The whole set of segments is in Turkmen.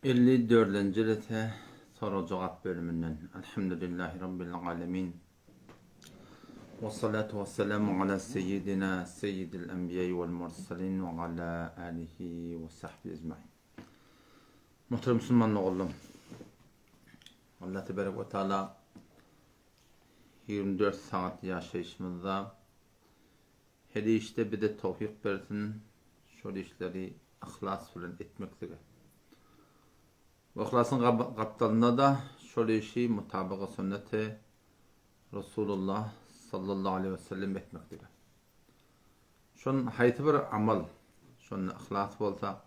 54-nji rete sorag-jogap bölüminden. Elhamdülillahi Rabbil alemin. Ve salatu ve selamu ala seyyidina seyyidil enbiya'i vel mursalin ve ala alihi ve sahbihi ecmain. Muhterem Müslüman oğlum. Allah tebarek ve teala 24 saat ýaşaýşymyzda her işde bize towfyk bersin, şol işleri yhlas bilen etmeklige. Bu yhlasyň gapdalynda-da şol işi mutabygy sünneti Resulullah sallallahu aleýhi we sellem etmeklige. Şon haýsy bir amal şonda yhlas bolsa,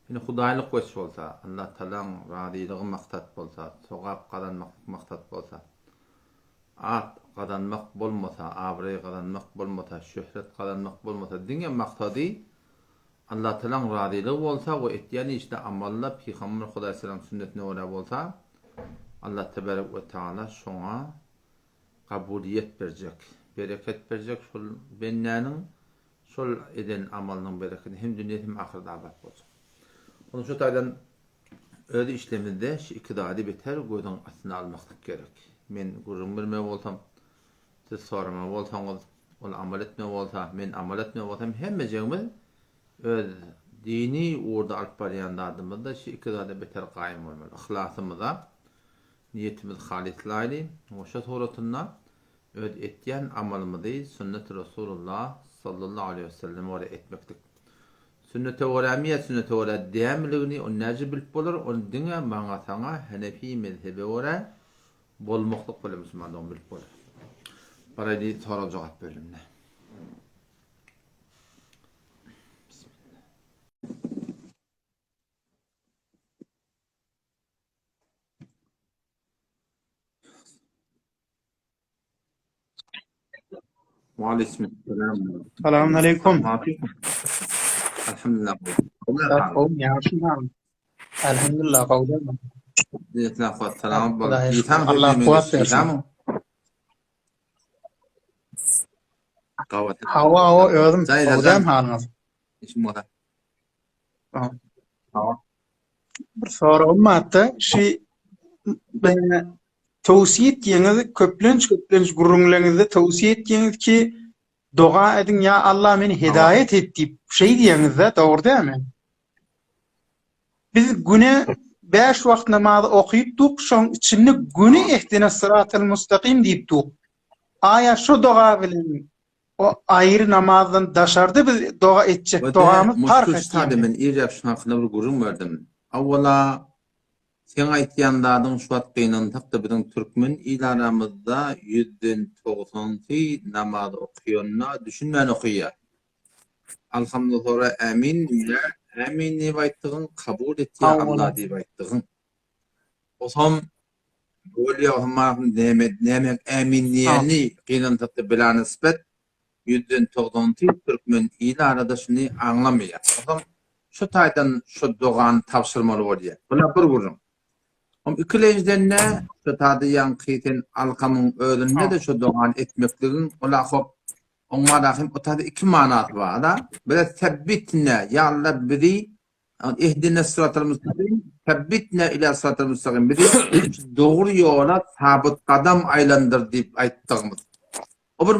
ýöne hudaýlyk weç bolsa, Allah Tagalaň razylygy maksat bolsa, sogap gazanmaklyk maksat bolsa, at gazanmak bolmasa, abraý gazanmak bolmasa, şöhret gazanmak bolmasa, diňe maksady Allah Tagalaň razylygy bolsa we etýän işde amally Pygamber Hudaýsalam sünnetine görä bolsa, Allah Tebarek we Tagala şoňa kabulyýet berjek, bereket berjek şol bendäniň şol eden amalynyň bereketi hem dünýede hem ahyrede abat boljak. Onuň şu taýdan öz işlemizde şu iki zady beter gözüň astyna almaklyk gerek. Men gürrüň bermeli bolsam, siz soramaly bolsaňyz, ol amal etmeli bolsa, men amal etmeli bolsam, hemmejegimiz öz dini ugurda alyp barýan zadymyzda şu iki zada beter gaýym bolmaly. Yhlasymyza Niýetimiz halyslaýly we şo suratynda öz etýän amalymyzy sünneti Resulullah sallallahu aleýhi we selleme görä etmeklik. Sünnete görämi ýa sünnete görä dämiligini ony näce bilip bolar, ony diňe maňa saňa Henefi mezhebe görä bolmaklyk bilen musulmandygyny bilip bolar. Baraýly sorag jogap bölümine. Bismillah. Salam aleýkum. Elhamdülillah. Elhamdülillah gowudyr. Salam Allah kuwwat bersin. Hawa hawa özüm gowudam halyňyz. Bir soragym bardy. Şi towsiýe etýäňiz, köplenç köplenç gürrüňleriňizde towsiýe etýäňiz ki, doga ediň ýa Allah meni hedaýat et diýip, şeý diýýäňiz-de, dogry dälmi? Biz güne bäş wagt namaz okyp duk, şoň içinde güni ehdina syratal mustakim diýip duk. Aýa şo doga bilen O aýry namazdan daşarda biz doga etjek dogamyz parh etýär. Men irräk şuň hakynda bir gürrüň berdim. Awwala seň aýtýan zadyň şu wagt gynansak-da biziň türkmen il aramyzda ýüzden togsansy namaz okaýanda düşünmän okaýar. Alhamda sora ämin diýýär, ämin diýip aýtdygyň kabul etýär Allah diýip aýtdygyň. Osam Bolýa osamam näme näme ämin diýeni gynansakda bilanysbet ýüzden togsanty türkmen il arada şuny aňlamaýar. Osam şu taýdan şu dogany tabşyrmaly bolýar. Bula bir gürrüň. Om ikilenjidende şu taýda ýaňky sen alkamyň özünde-de şu dogany etmekligiň ola hop oň barahym o taýda iki manasy bar-da. Bire sebbitne ýa Allah bizi Ihdina sıratal müstakim, sebbitna ila sıratal müstakim. Bizi dogry ýola sabyt gadam aýlandyr diýip aýtdygymyz. O bir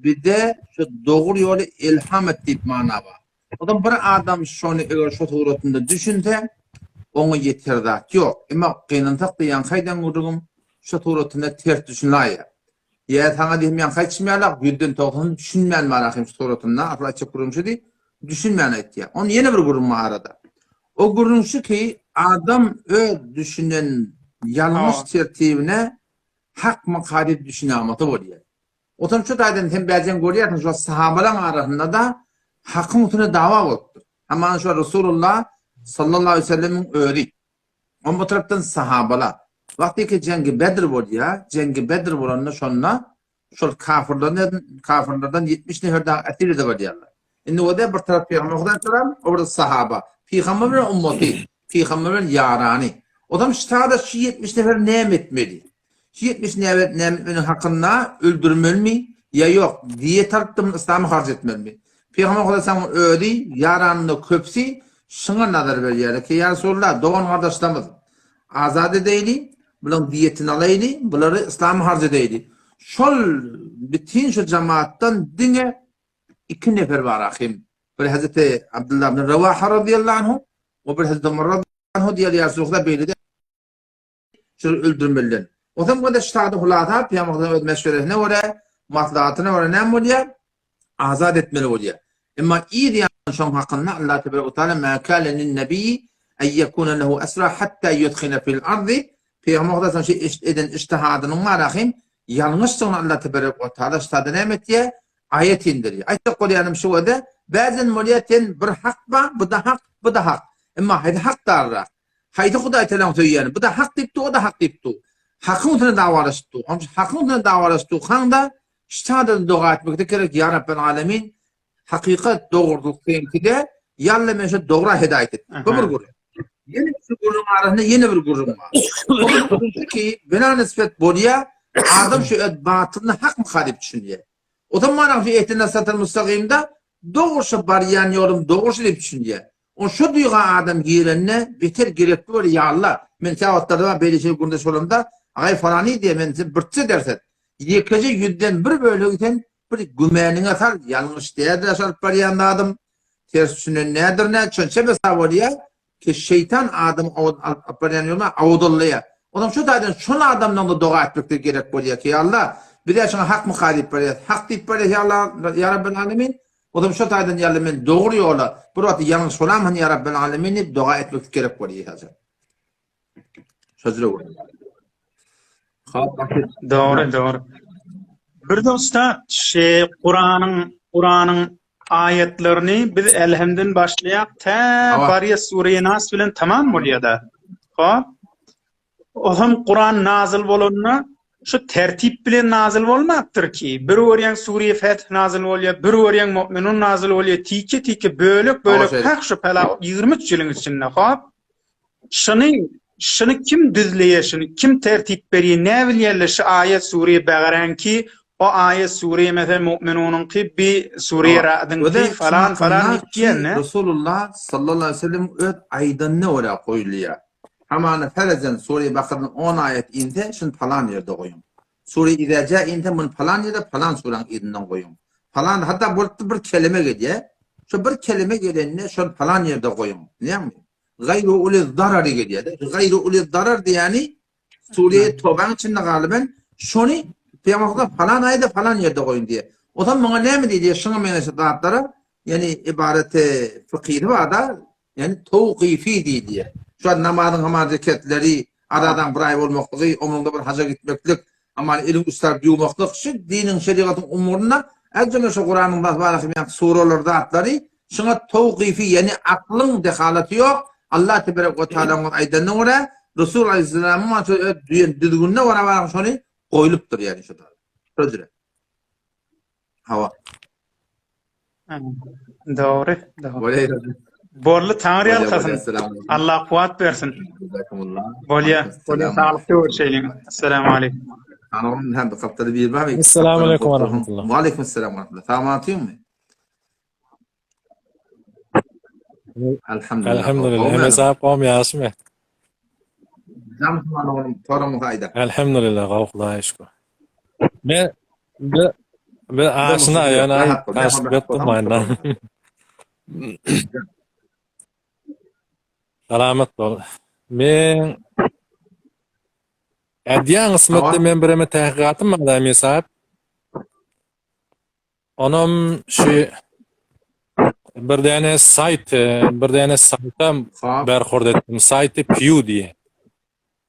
bize şu dogry ýoly ilham et diýip mana bar. O da bir adam şony eger şu suratynda düşünse, oňa ýeter zat ýok. Emma gynansak da ýaňky aýdan gürrüňim şu suratynda ters düşünäýýär. Ýa saňa diýsem ýaňky aýtşym ýalak, ýüzden togsany düşünmän bar ahym şu suratynda, asyl aýtjak gürrüň şudy, düşünmän aýtýar. Onuň ýene bir gürrüň bar arada. O gürrüň şu ki, adam öz düşünen ýalňyş tertibine hakmyka diýip düşünämasa bolýar. Otam şu taýdan sen bärden görýärsiň, şu sahabalaryň arasynda-da hakyň üstüne dawa bolupdyr. Hamana şu Resulullah sallallahu aleyhi ve sellemiň özi. Oň bu tarapdan sahabalar. Wagtyky Jengi Bedr bolýar. Jengi Bedr bolanda şonda şol kafirlerden kafirlerden 70 nefer dagy esir edip alýarlar. Indi o-da bir tarap Pygamber Hudaý o bir sahaba. Pygamber bilen ummaty, pygamber bilen ýarany. Odam ştada şu 70 nefer näme etmeli? Şu 70 nefer näme etmeli hakynda öldürmelimi ýa ýok? Diýet alyp da muny yslama harç etmelimi? Pygamber Hudaý özi ýaranyna köpsi. Şuňa nazar berýärler ki, ýa Resulallah, dogan-gardaşlarymyz azat edeýli, bularyň diýetini alaýly, bulary yslama harç edeýli. Şol bütin şu jemaatdan diňe iki nefer bar ahim. Bir Hazreti Abdullah ibn Rawaha radiyallahu anhu we bir Hazreti Umar radiyallahu anhu diýer ýa Resulallah beýle Şulary öldürmeliler. Onsoň bu ştada hulasa Pygamberimiziň öz meşweresine görä, maslahatyna görä näme bolýar? Azat etmeli bolýar. Emma yz ýany şoň hakynda Allah tebarek we taala ma kana lin nebi en yekuna lehu esra hatta yudkhina fil ardy Pygamber Hudaýdan şu eden ijtihadynyň bar ahim ýalňyşdygyny Allah tebarek we taala ştada näme etýär? Aýat indirýär. Aýtjak bolýanym şu wada, bäzen bolýar sen bir hak bar, bu-da hak, bu-da hak. Emma haýsy hakdarrak? Haýsy Hudaý Tagalaň söýýäni? Bu-da hak diýip dur, o-da hak diýip dur. Hakyň üstüne dawalaşyp dur. Onuň üçin hakyň üstüne dawalaşyp durkaň-da, ştada doga etmekde gerek, Ýa Rabbel Alemin, hakykat dogrulyk seňkide, ýa Alla meni şo dogra hidaýat et. Bu bir gürrüň. Ýene şu gürrüň arasynda ýene bir gürrüň bar. O bir gürrüň şu ki, bina nisbet bolýar, adam şu öz batylyny hakmyka diýip düşünýär. O zaman şu ehdina sıratal müstakimde dogry şu barýan ýolum dogry şu diýip düşünýär. On şo duýga adam girende beter gerekli bolýar ýa Alla men käwagtlarda bar beýle şeýle gürrüňdeş bolamda agaý falany diýýär men sen birçe derset ýekeje ýüzden bir bölegi sen bir gümäniňe sal ýalňyş däldir şo alyp barýan zadym ters düşünen nädir nä şonça besa bolýar ki şeýtan adamy alyp barýan ýoluna awudallaýar onam şo taýdan şol adamdan-da doga etmekde gerek bolýar ki ýa Alla biz-ä şoňa hakmyka diýip barýas hak diýip barýas ýa Alla ýa Rabbel Alemin Ozam şo taýdan ýaly men dogry ýola bir wagt ýalňyş bolamhyn ýa Rabbel Alemin diýip doga etmek gerek bolýar esasan. Şo jüre bolýar. Dogry, dogry. Bir de ussat, şe Kuranyň Kuranyň aýatlaryny biz Elhemden başlaýak tä barýa Sure Nas bilen tamam bolýar-da. Hop. Ohem Kuran nazyl bolanda şu tertip bilen nazyl bolmapdyr ki, bir görýäň Sure Feth nazyl bolýar, bir görýäň Mu'minun nazyl bolýar, tike-tike bölek-bölek pah şu pala 23 ýylyň içinde, hop. Şuny, şuny kim düzleýär, şuny kim tertip berýär, nä bilýärler şu aýat Sure Bagaräňki, o aýat Sure meselem Mu'minunyňky, bi Sure Ra'dyňky falan falan diýip Resulullah sallallahu aleyhi ve sellem öz aýdanyna görä goýulýar. Hamana serejen Sure Bakaradan on aýat inse şuny palan ýerde goýuň. Sure Iza ja inse muny palan ýerde palan suraň yzyndan goýuň. Palan hatda bolupdy bir kelime gelýä. Şo bir kelime gelende şony palan ýerde goýuň. Bilýäňmi? Gaýru uli zarary gelýä-de. Gaýru uli zarar diýýäni Sure Tobaň içinde galyben şony Pygamberimiz palan aýda palan ýerde goýuň diýýär. Ozal muňa näme diýilýär? Şuňa meňzeş zatlara ýani ibareti fykyhy bar-da, Ýagny towkyfy diýilýär. Şu wagt namazyň haman reketleri, aradan bir aý bolmaklygy, ömrüňde bir haja gitmeklik, aman eliň üç tarap ýuwmaklyk, şu diniň, şerigatyň umurynda äjeme şu Kuranyň barasy ýaňky suralar zatlary şuňa towkyfy, ýagny aklyň dehalaty ýok, Allah teberek we taalaň aýdanyna görä, Resul aleýhissalamyň şu öz düýen düzgünine görä barasy şony goýlupdyr ýagny şu sözüre. Hawa. Dogry, dogry. Boldy, Taňry ýalkasyn. Allah kuwwat bersin. Bolýa, bolýa, saglykda görüşeýliň. Assalamu aleýkum. Salam, hem bir gapdalda biri barmy? Assalamu aleýkum we rahmetullah. Wa aleýkum assalam we rahmetullah. Salamatlyňmy? Alhamdulillah. Alhamdulillah. Hemme zat gowmy ýagşymy? Jam oglum, soragyňyzy aýda. Alhamdulillah, gowy Hudaýa şükür. Men bir bir aşna ýöne aşyk etdim maýna. Salamat bol. Men Ädýän kysmatda men bireme tähkikatym bar da Sahip. Onam şu bir däne saýt, bir däne saýta berhurd etdim. Saýty Pew diýe.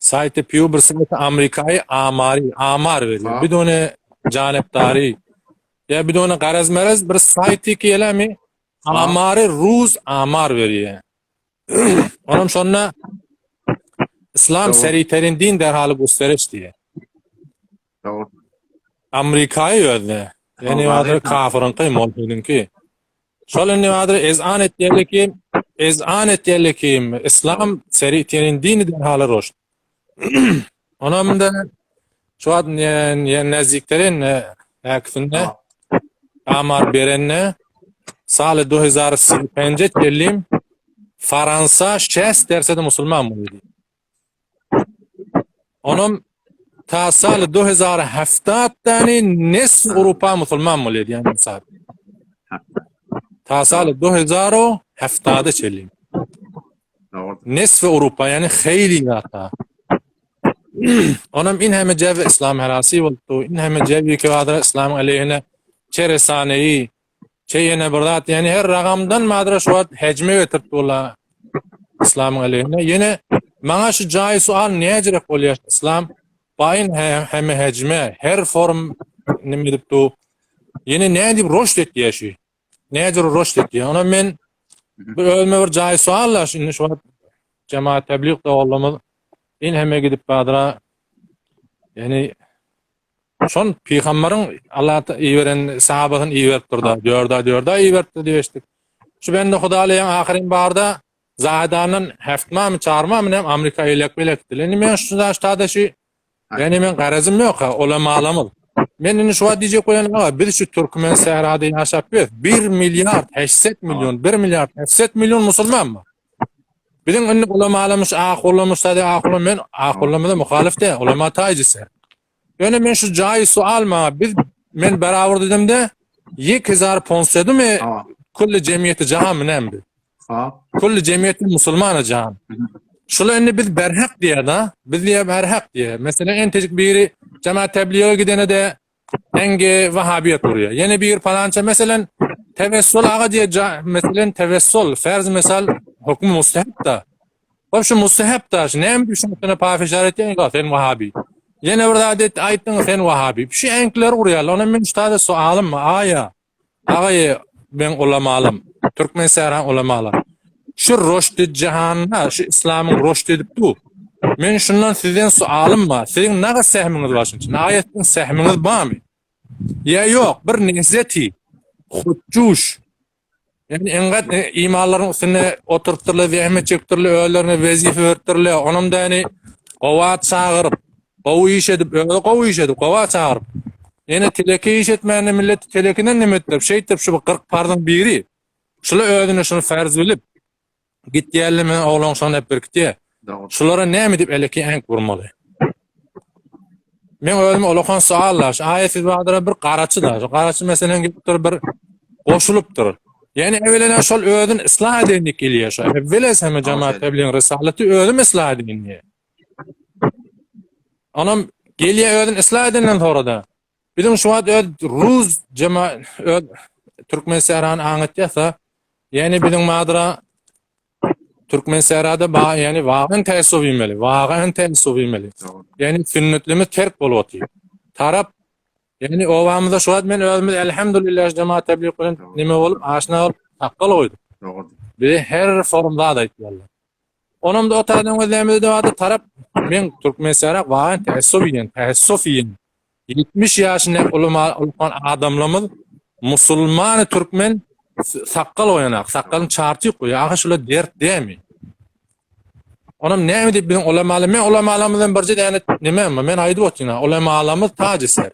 Saýty Pew bir saýt Amerikaýy amary, amar berýär. Bidone janepdary. Ýa bidone garaz-meraz bir saýty ki elemi amary ruz amar berýär. Onam şonda Islam seriterin din derhaly gösteriş diýe. Dogry. Amerikaýy özde. Ýani bardyr kafyryňky, molhidiňki. Şol indi bardyr ezan etýärler ki, ezan etýärler ki, islam seriterin dini derhaly roşt. Onam da şu wagt näziklerin äkisinde amar berende saly 2035 çellim. Faransa şäst dersedi musulman bolýar. Onam ta saly 2070 dani nesf Avrupa musulman bolýar diýen misal. Ta saly 2070 çenli. Nesf Avrupa yani xeyli zata. Onam in heme cev İslam herasi bolupdy. In heme cev ki bardyr İslam aleyhine çe resaneyi çe ýene bir zat yani her ragamdan bardyr şu wagt hejme getirip durlar İslamyň aleyhine. Ýene maňa şu jaý sual näjirek bolýar İslam baýyn heme hejme her form nime edip du. Ýene nädip roşt etýär şu. Näjür roşt etýär. Ona men bir özüme bir jaý sual la şimdi şu wagt jemaat tebliğ doganlarymyz in heme gidip bardyra yani şon pygambaryň Allah iberen sahabasyny iberipdir da, dörda dörda iberipdir diýip eşitdik. Şu bende Hudaýlaryň ahyryn barda Zahedandan heftmamy çarmamy nem Amerika elek belek etdiler. Indi men şu daşda şu Yani men garazym ýok ha, ulamalamyz. Men indi şu wagt diýjek bolýan aga, biz şu türkmen sährada ýaşap biz 1 milliard 800 million, 1 milliard 800 million musulman bar. Biziň indi ulamalamyz ahullamyz sade ahulla men ahullamyza muhalif de, ulama taýjysy. Ýöne men şu jaýy sual maňa biz men beraber dedim-de 2500 mi kulli jemgyýeti jahan mi näme? Kulli jemgyýeti musulmana jahan. Şula indi biz berhak diýär da. Biz diýär berhak diýär. Mesela entejik biri jemaat tebliğe gidene de enge vahabiyet urýar. Ýene bir palança meselen tevessül aga diýär, meselen tevessül ferz mesal hukm mustahab da. Hop şu mustahab da, şu näme düşünsene pafişar etýän sen vahabi. Ýene bir zat et aýtdyň sen vahabi. Şu enkler urýarlar. Ona men şu sualym aýa. Agaýy men ulamalym. Türkmen sähraň ulamalar. Şu roşdy jahanda şu islamyň roşdy edip du. Men şundan sizden sualym bar. Siziň naga sähmiňiz bar şunça. Aýatdan sähmiňiz barmy? Ýa ýok, bir nehzeti, hutjuş. Yani engat e, imanlaryň üstünde oturtdyrlar, zähmet çekdirler, özlerine wezife beripdirler. Onam da yani gowa çagyryp, gowy iş edip, özi gowy iş edip, gowa çagyryp. Ýene teleke iş etmände millet telekinden neme etdirip, şeýtdirip şu 40 parzyň biri. Şula özüne şuny farz bilip, gitýärler men oglan şony hep birkitýär. Şulara näme diýip eleki äňk vurmaly? Men özüm olakan suallar, şu aýat siz bardyra bir garaçy da, şu garaçy meselen gelipdir bir goşulypdyr. Ýani ewelenen şol özün yslah edenlik gelýär şu. Evveles hem cemaat tebliğin risaleti özüm yslah edeýin diýär. Onam gelýär özün yslah edenden sonra da biziň şu wagt öz rus cema öz Türkmen sährany aňatýarsa, ýani biziň madra Türkmen sährada ba ýani wagan täsir bilmeli, wagan täsir bilmeli. Ýani sünnetlimiz terk bolup otyr. Tarap ýani obamyzda şu wagt men özümiz elhamdülillah cemaat tebliğ bilen nime bolup aşna bolup sakgal goýduk. Bize her forumda aýtýarlar. Onam da o taýdan gözlämizde bardy tarap men Türkmenistana wagan täessuf iýen, täessuf iýen. 70 ýaşynda ulama ulkan adamlarymyz musulmany türkmen sakgal goýanak, sakgalyny çartyk goýýar. Ahyr şular dert dämi? Onam näme diýip biziň ulamalar, men ulamalarymyzdan birje däne neme, men aýdyp otyryn, ulamalarymyz tac eser.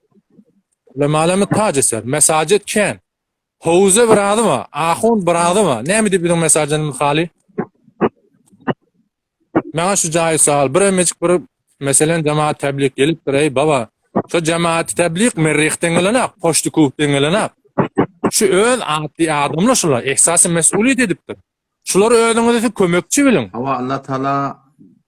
Ulamalarymyz tac eser. Mesajit kän. Howze bir adyma, ahun bir adyma. Näme diýip biziň mesajynymyz haly? Maňa şu jaýy sal, bir emejik bir meselen jemaat tebliğ gelipdir, ey baba. Şu jemaat tebliğ Merrihden gelenak, Poçty Kubden gelenak. Şu öz atly adamlar şular, ehsasy mesuliyet edipdir. Şulary özüňize siz kömekçi biliň. Hawa Allah Taala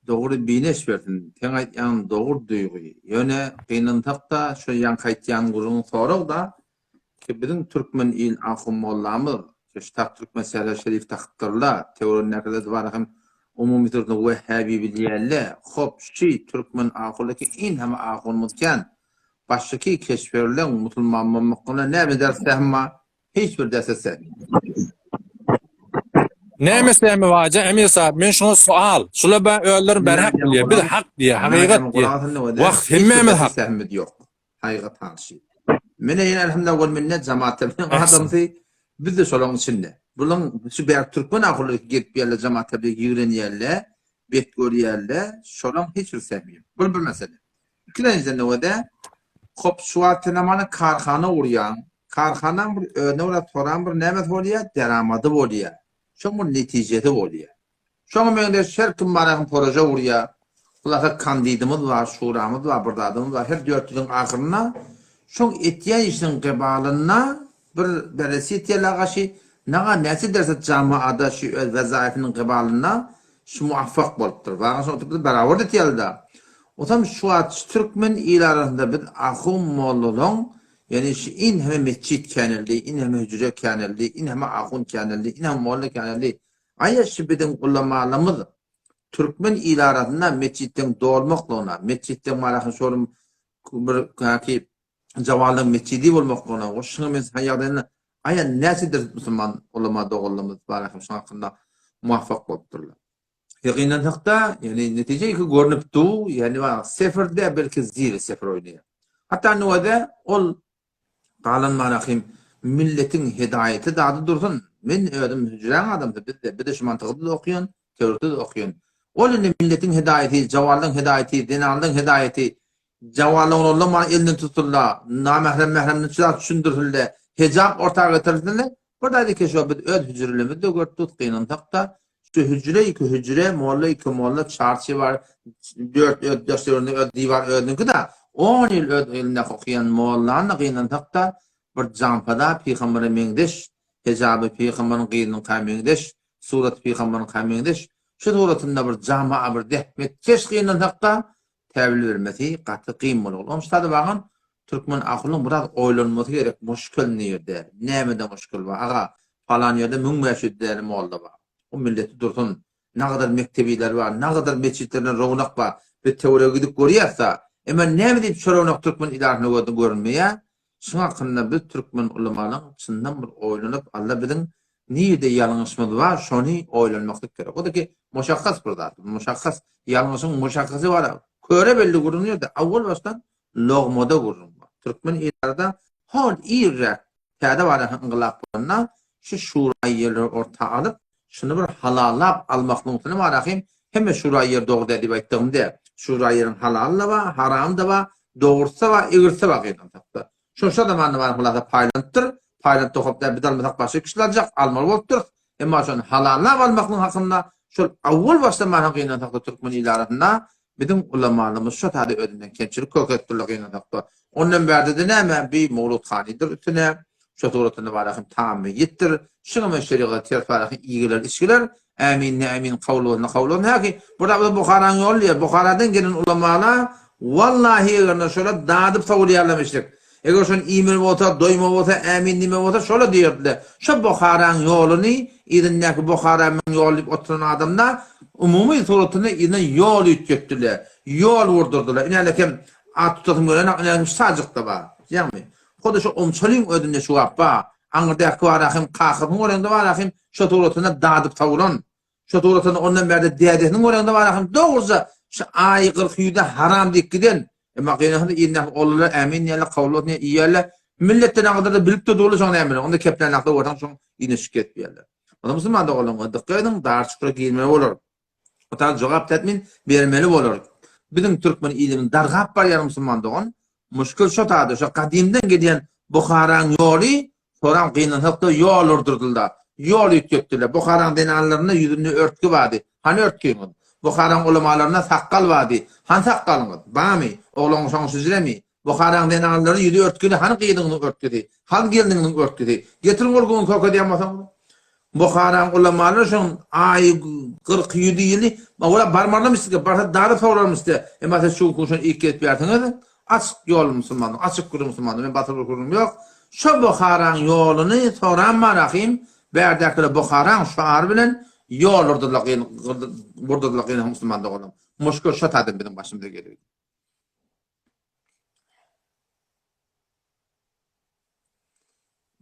dogry bineş bersin. Seň aýtýanyň dogry duýgy. Ýöne gynansakda şu ýaňky aýtýan gürrüň sorag-da Ki biziň türkmen il ahun mollamyz şu tak türkmen säher şerif takypdyrla töweregindäkiler bar hem umumy sözüni wehhabi bilýärle hop şi türkmen ahuly ki in hem ahunymyz kän başyky keşferleň musulman bolmakgyna näme ders sähim bar hiç bir derse sähim Näme sähmi bar Emir sahip men şuňa sual şular ben özlerini berhak bilýär biz hak diýär hakykat diýär wah hemmämiz hak sähimiz ýok Haýyga tanşy. Mene ýene elhamdülillah wal minnet jamaat tebligiň adamsy biz de şolaň içinde. Bulaň şu bäri türkmen ahurlary gelip ýerle jamaat tebligi ýigrenýärle, bet görýärle, şolaň hiç bir sehmi ýok. Bul bir mesele. Ikilenjiden nöwede hop şu wagt sen amana karhana gurýaň. Karhanaň bir özüne görä soran bir nämesi bolýar, deramady bolýar. Şoň bir netijesi bolýar. Şoňa meňzeş her kim baraýyn poroža urýar. Hulasa kandidimiz bar, şuramyz bar, bir zadymyz bar. Her dört ýylyň ahyrynda şoň etýän işiniň gybalynda bir beresi etýärler gaşy. Naga näçe derset jamaada şu öz wezaifiniň gybalynda şu muwaffak bolupdyr. Waga şoň oturyp biz beraber etýärler-de. Otam şu wagt şu türkmen il arasynda biz ahun mollalaň ýani şu in heme metjit käneldi, in heme hüjre käneldi, in heme ahun käneldi, in heme molla käneldi. Aýa şu biziň ulamalarymyz türkmen il arasynda metjitleň dolmaklygyna, metjitleň marahyň şol bir käki jawalyň metjidi bolmaklygyna we şuňa meňzeş ýagdaýynda aýa näçedir musulman ulama doganlarymyz barahyň şuň hakynda muwaffak bolupdyrlar. Ýygynanhykda, ýagny netije iki görnüp du, ýagny sefirde belki ziri sefir oýnaýar. Hatda nöwede ol Galan Marahym milletiň hedaýaty zady dursun. Men özüm hüjräň adamsy bizde bizde şu mantygy-da okýan, töwreti-de okýan. Ol indi milletiň hedaýaty, jawanlaň hedaýaty, zenanlaň hedaýaty, jawanlaň oglanlaň mana elinden tutulda, namährem mähremden şu zat düşündirilde, hejap orta getirilsin-de, bir zady keşo biz öz hüjrelemizde görüp durus gynansak-da, Şu hüjre iki hüjre, molla iki molla, çarçy bar, dört öz daş-töwereginde öz diwar özüniňki-da, on ýyl öz elinde okaýan mollany gynansak-da, bir janpada pygambere meňzeş, hejaby pygamberiň gyzynyňka meňzeş, suraty pygamberiňka meňzeş, şu suratynda bir jamaa bir zähmetkeş gynansak-da, täwil bermesi gaty kyn bolar. Onuň şu bagan türkmen ahulyň biraz oýlanmasy gerek, muşkil nirde, nämede muşkil bar, aga, Palan ýerde 1500 däne molla bar. O milleti dursun. Nagadar mekdebiler bar, nagadar metjitlerine rownak bar. Biz töwerege gidip görýäs-da. Emma näme diýip şu rownak türkmen idaresine gözüne görünmeýär? Şuň hakynda biz türkmen ulamalaň çyndan bir oýlanyp, Alla biziň nirde ýalňyşymyz bar, şony oýlanmaklyk gerek. O-da ki muşakgas bir zat. Muşakgas, ýalňyşyň muşakgasy bar. Köre belli gürrüň ýerde, awwal başdan logmada gürrüň bar. Türkmen idarada hol irräk Täze barýan yngylap bolanda şu şuraýy ýerleri orta alyp, şuny bir halallap almaklygyň üstüne barahym, hemme şuraýy ýer dogry däl diýip aýtdygym däl. Şuraýy ýeriň halaly-da bar, haramy-da bar, dogrusy-da bar, egrisi-de bar gynansakda. Şol şo zamanda bar hulasa paýlanypdyr, paýlanyp dokap däl biz almasak başga kişiler aljak, almaly bolupdyrys. Emma şony halallap almaklygyň hakynda şol awwal başdan barha gynansakda türkmen ili arasynda Biziň ulamalarymyz şo taýda özünden kemçilik görkezipdirler gynansakda. Ondan bärde-de näme, bi Mowlud hanydyr üstüne, şo suratynda barahym tam meýitdir, şuňa men şerigata ters barahym iýgiler içgiler, ämin ne ämin kabul bolsun ne kabul bolsun häki, bir zat Buharaň ýoly diýýär, Buharadan gelen ulamala wallahi eger şolar dadyp sowulýarlarmyşdyk. Eger şony iýmeli bolsa, doýmaly bolsa, ämin diýmeli bolsa, şola diýerdiler. Şo Buharaň ýoluny yzyndaky Buhara meň ýol diýip oturan adamda umumy suratynda yzyna ýol üýtgetdiler. Ýol gurdurdylar. Inälekem at tutasym gelenok, inälekem şu sajykda bar. Ýagny, hody şo omçalyň özünde şu wagt bar. Aňyrdaky barahym kakasyny göreňde barahym şo suratynda dadyp sowulan. Şo suratynda ondan bärde dädesiniň göreňde barahym dogruja şu aý 40 ýüzde haram diýip giden Emma gynansa ilden oglanlar ämin diýerler, kabul bolsun diýer, iýerler. Milletden aňyrda bilip de durlar şoň näme bilen. Onda keplen akla görseň şoň ýene şik edip ýerler. Onda musulman doganlaryň dykgat ediň, dar çukura girmeli bolar. Ota jogap tätmin bermeli bolar. Biziň türkmen ilimiz dargap barýar musulman dogan. Muşkil şo tada, şo gadymdan gelýän Buharaň ýoly Soram gynansak-da ýol urdurdylar. Ýol üýtgetdiler. Buharaň zenanlarynda ýüzünde örtgi bardy. Hany örtgiňiz? Buharaň ulamalarynda sakgal bardy. Hany sakgalyňyz? Barmy? Oglan şoň şüjremi? Buharaň zenanlary ýüzi örtgili, hany gyzyňyzyň örtgisi? Hany gelniňiziň örtgisi? Getiriň ol gün kökedýän bolsaňyz. Buharaň ulamalary şoň aýy 40 ýüzi ýyly, ola barmarlarmyş sizge, barsa dary sorarmyş size. Emma siz şu gün şony iýip gezip ýörsiňiz. Açyk ýol musulmanlyk, açyk gürrüň musulmanlyk, men batyr bir gürrüňim ýok. Şo Buharaň ýoluny soranma Rahym, bärdäkiler Buharaň şuary bilen ýol urdular gyn, gurdurdylar gyn musulman doganlar. Muşkul şo taýdan biziň başymyza geldi.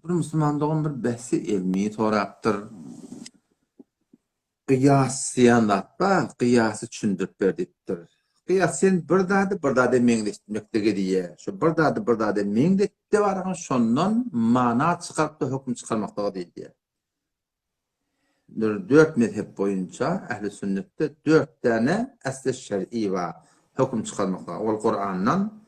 Bir musulman dogan bir bähsi elmi sorapdyr. Gyýas diýen zat bar, gyýasy düşündirip ber diýipdir. Gyýas sen bir zady bir zada meňzetmekligi diýýär. Şu bir zady bir zada meňzetde baragyň şondan mana çykaryp-da höküm çykarmaklygy diýilýär. Bir dört mezhep boýunça ähli sünnetde dört däne esli şer'i bar höküm çykarmaklyga. Ol Kurandan,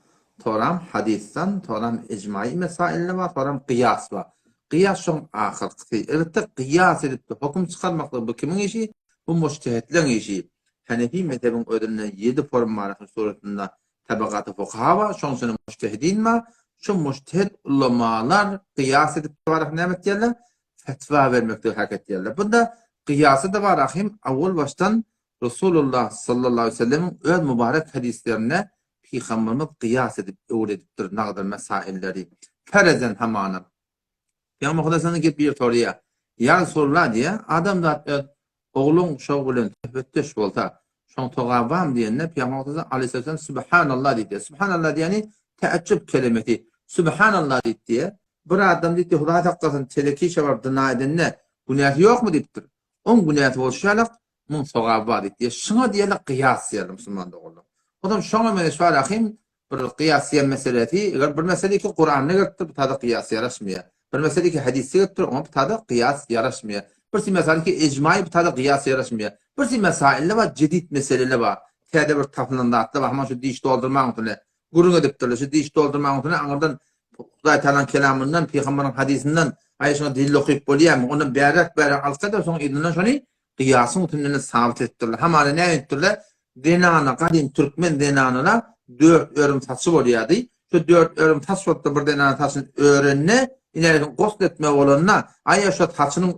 soram hadysdan, soram ijma'i mesailinde bar, soram gyýas bar. Gyýas şoň ahyrkysy. Elbetde gyýas edip-de höküm çykarmaklyk bu kimiň işi? Bu mujtehitleň işi. Hanefi mezhebiň özünde ýedi form bar ahir suratynda tabakaty fukaha bar, şoň içinde mujtehidin bar. Şu mujtehid ulamalar gyýas edip bar näme etýärler? Fetwa bermekde hak etýärler. Bunda gyýasy-da bar ahim awwal başdan Resulullah sallallahu aleýhi we sellemiň öz mübarek hadyslarynda Pygamberimiz gyýas edip öwredipdir nagdyr mesailleri. Ferezen hamana. Pygamber Hudaý senden gelip bir soraýar. Ýa Resulullah diýýär, adamzat öz ogluň şow bilen söhbetdeş bolsa, şoň sogaby barmy diýende, Pygamber Hudaý aleýhissalam Subhanallah diýdi. Subhanallah diýeni täjjüp kelimesi. Subhanallah diýdi diýýär. Bir adam diýdi, Hudaý saklasyn, teleki işe baryp zyna edende günäsi ýokmy diýipdir. Oň günäsi bolşy ýalak, muň sogaby bar diýip. Şuňa diýerler gyýas diýerler musulman doganlar. Onam şoňa meňzeş bar ahim bir gyýas diýen meselesi, eger bir mesele ki Kuranda gelipdir, bu tada gyýas ýaraşmaýar. Bir mesele ki hadysda gelipdir, oňa bu tada gyýas ýaraşmaýar. Bir mesele ki ejmaý bu tada gyýas ýaraşmaýar. Bir mesailler bar, jedid meseleler bar. Täze bir tapylan zatlar bar. Hama şu diş doldurmaň üstüne gürrüň edipdirler. Şu diş doldurmaň üstüne aňyrdan Hudaý Tagalaň kelamyndan, pygamberiň hadysyndan aý şoňa delil okyp bolýarmy? Ondan bäräk-bäräk alsa-da, soň yzyndan şony gyýasyň üstünden sabyt edipdirler. Hamana näme edipdirler? Zenana, gadym türkmen zenanyna dört örüm saçy bolýardy. Şu dört örüm saç bolupdyr bir zenanyň saçyny örende, ileriki gusl etme bolanda, aý şo saçynyň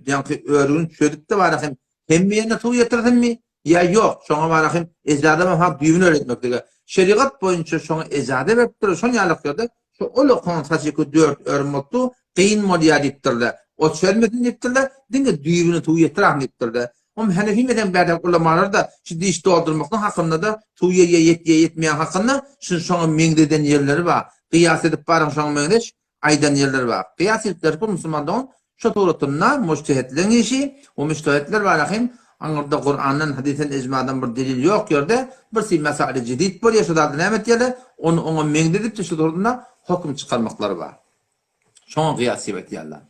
ýaňky örügini çözüp-de bara hem hemme ýerine suw ýetirsinmi? Ýa ýok, şoňa bara hem ejaza bar, ha düýbüni öwretmeklige. Şerigat boýunça şoňa ejaza beripdir, şon ýalyk ýerde şu ol okan saçyky dört örüm bolupdy, kyn bolýar diýipdirler. O çözmesin diýipdirler, diňe düýbüne suw ýetirahyn diýipdirler. Om Hanefi mezhebiň bärdäki ulamalar-da şu diş doldurmaklyk hakynda-da suw ýeýe ýetýä ýetmeýän hakynda şuny şoňa meňzeden ýerleri bar. Gyýas edip baryň şoňa meňzeş aýdan ýerleri bar. Gyýas edipler bu musulman dogan şu suratynda mujtehitleň işi we mujtehitler bar hem aňyrda Kurandan, hadysdan, ijmadan bir delil ýok ýerde bir si mesaili jedid bolýar şu zady näme etýärler ony oňa meňzedip şu suratynda höküm çykarmaklary bar. Şoňa gyýas diýip aýtýarlar.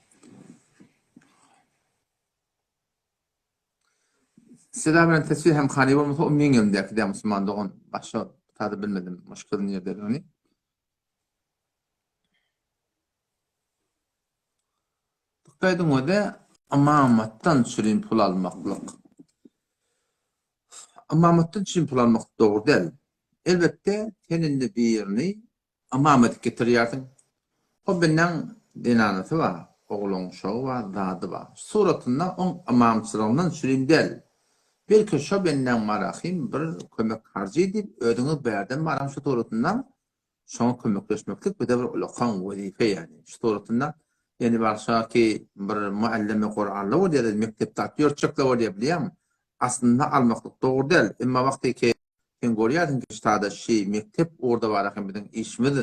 Seda bilen teswir hem hany bolmasa o meň elimdäki däl musulman dogan başga sada bilmedim muşkil nirdedigini. Dikkat ediň öde ymamatdan çürim pul almaklyk. Ymamatdan çürim pul almak dogry däl. Elbetde sen indi birini ymam edip getirýärsiň. O bendäň zenanasy bar, ogluň uşagy bar, zady bar. Suratynda oň ymamçylygyndan çürim däl. Belki şo bendäň marahym bir kömek harjy diýip özüňiz bärden baram şu suratynda Şoňa kömekleşmeklik bize bir ulakan wezipe ýagny. Şu suratynda ýene barşa ki bir muallimi Kuranly bolýar, mekdepde at ýörtjekler bolýar bilýäňmi? Aslynda almaklyk dogry däl. Emma wagty ki sen görýärsiň ki ştada şi mekdep ugurda bar eken biziň işimiz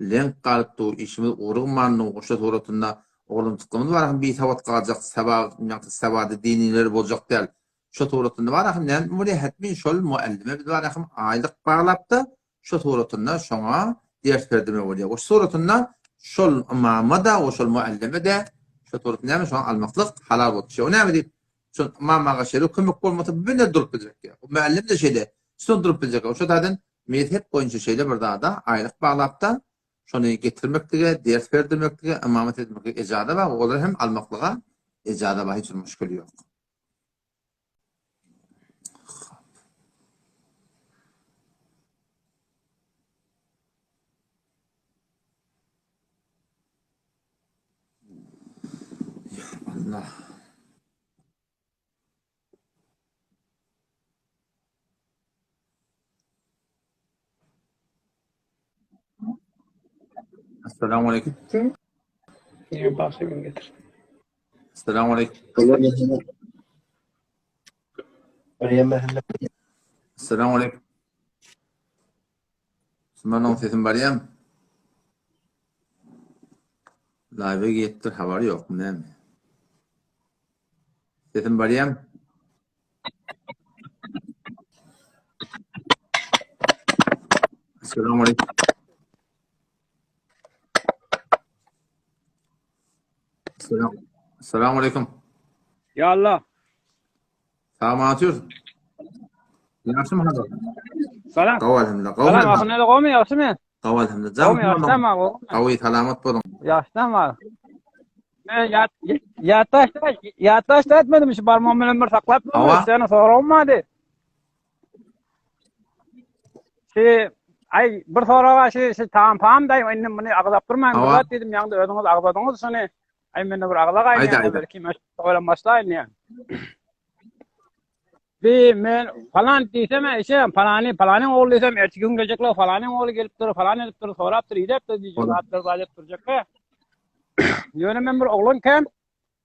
leňk galyp dur, işimiz ugrugman dur, şo suratynda oglanjyklarymyz bar eken bisawat galjak, ýagny sawady dinileri boljak däl. Şo suratynda bar eken näme bolýar hetmin şol muallime biz bar eken aýlyk baglapda Şo suratynda şoňa ders berdirme bolýar. O suratynda şol ymama-da, o şol muallime-de şo surat näme şoňa almaklyk halal bolup düşýär. O näme diýip, şol ymamaga şeýle kömek bolmasa, bu bende durup biljek ýa. O muallim-de şeýle, şol durup biljek. O şo taýdan mezhep boýunça şeýle bir zada aýlyk baglap-da, şony getirmeklige, ders berdirmeklige, ymamat etmeklige ejaza bar, olar hem almaklyga ejaza bar, hiç bir muşkil ýok. Allah. Assalamu aleyküm. Niye bahsedin getir. Assalamu aleyküm. Assalamu aleyküm. Sumanyň sesim barýam. Live giripdir, habary ýokmy näme? Sesim barýam. Assalamu aleyküm. Selam. Selamun aleyküm. Ya Allah. Salam atıyorsun. Ýagşymy hazar? Salam. Gawy elhamdülillah. Gawy. Salam ahun ele gowy ýagşymy? Gawy elhamdülillah. Gowy ýagşymy? Gawy salamat boluň. Ýagşymy? Men ýat ýatdaş ýatdaş da etmedim şu barmagym bilen bir saklap Hawa. Seni soragym bardy. Şu aý bir soraga şu şu tam pam daý indi muny agzap durmaň bir Hawa. zat diýdim ýaňda özüňiz agzadyňyz şuny. Aý mende bir agza Aýda, gaýnaýar aýda. belki men şu başlaýyn diýen. Bi men falan diýsem işe falany falanyň ogly diýsem erteki gün geljekler falanyň ogly gelipdir falan edipdir sorapdyr idepdir diýjek Ola. zatlar bar edip durjaklar. Ýöne men bir oglankäm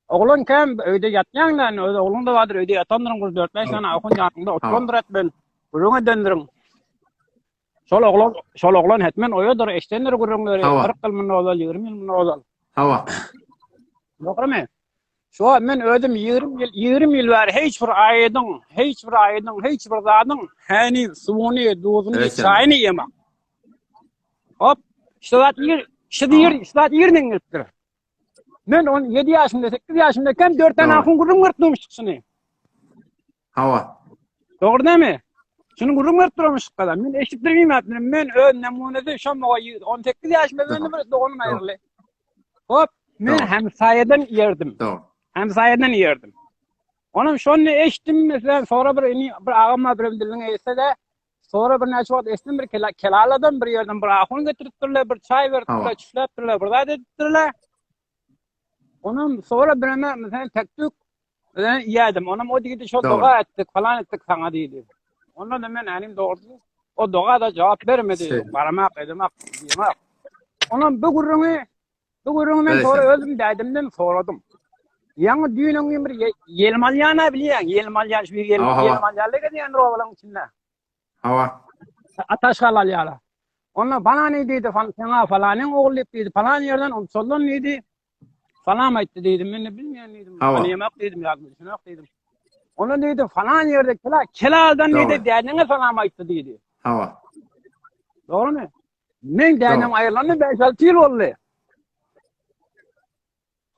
oglankäm öýde ýatýaň da öz ogluň da bardyr öýde ýatandyryň bir 4-5 sany ahun ýanyňda oturandyr etmen gürrüň edendirin. Şol oglan şol oglan hetmen oýadyr eşdendir gürrüňleri Hawa. 40 ýyl mundan ozal 20 ýyl mundan ozal. Hawa. Dogrymy? Şu wagt men özüm 20 ýyl 20 ýyl bäri hiç bir aýydyň, hiç bir aýydyň, hiç bir zadyň häni, suwuny, duzuny, Evet, çaýyny iýemok. Hop, şu zat ýer, şu ýer, şu zat ýerden gelipdir. Men 17 ýaşymda, 8 ýaşymda 4 tane Dogry. ahun gürrüň berip durmuşdyk şuny. Hawa. Dogry dämi? Şuny gürrüň berip durmuşdyk galan. Men eşidip bilmeýän Men öz namunesi şo 18 ýaşymda meni bir doganym aýryldy. Hop, men Dogry. hemsaýadan ýerdim. Dogry. Hemsaýadan ýerdim. Onam şony eşitdim, mesela sonra bir ini bir agam bar bir dilini eşitse de sonra bir näçe wagt eşitdim bir kela, kelaladan bir ýerden bir ahun getiripdirler, bir çaý beripdirler, Hawa. çüfläpdirler, bir zat edipdirler. Onam sonra bireme mesela tekdük bilen ýedim. Onam o diýdi şo Dogry. doga etdik, falan etdik sana diýdi. Ondan da men anim dogrusu o doga da jogap bermedi. Şeýle. Baramak, edemek, diýmek. Onam bu gürrüňi bu gürrüňi men Evet, sonra sen. özüm dädimden soradym. Ýaňy düýn öňňin bir ye- ýelim alýan-a bilýäň, ýelim alýan şu bir ýelim, Hawa, hawa. ýelim alýanlar gelýän robalaň içinde. Hawa. Ataşgal alýarlar. Onda falany diýdi, fal, saňa falanyň ogly diýip diýdi, falan ýerden umsoldan diýdi. Salam aýtdy diýdi, men de bilmeýän diýdim. Hawa. Tanýamak diýdim, ýadyma düşenok diýdim. Onda diýdi, falan ýerde kela, kelaldan diýdi, Dogry. dädeňe salam aýtdy diýdi. Hawa. Dogrymy? Men dädem Dogry. aýrylanyna 5-6 ýyl boldy.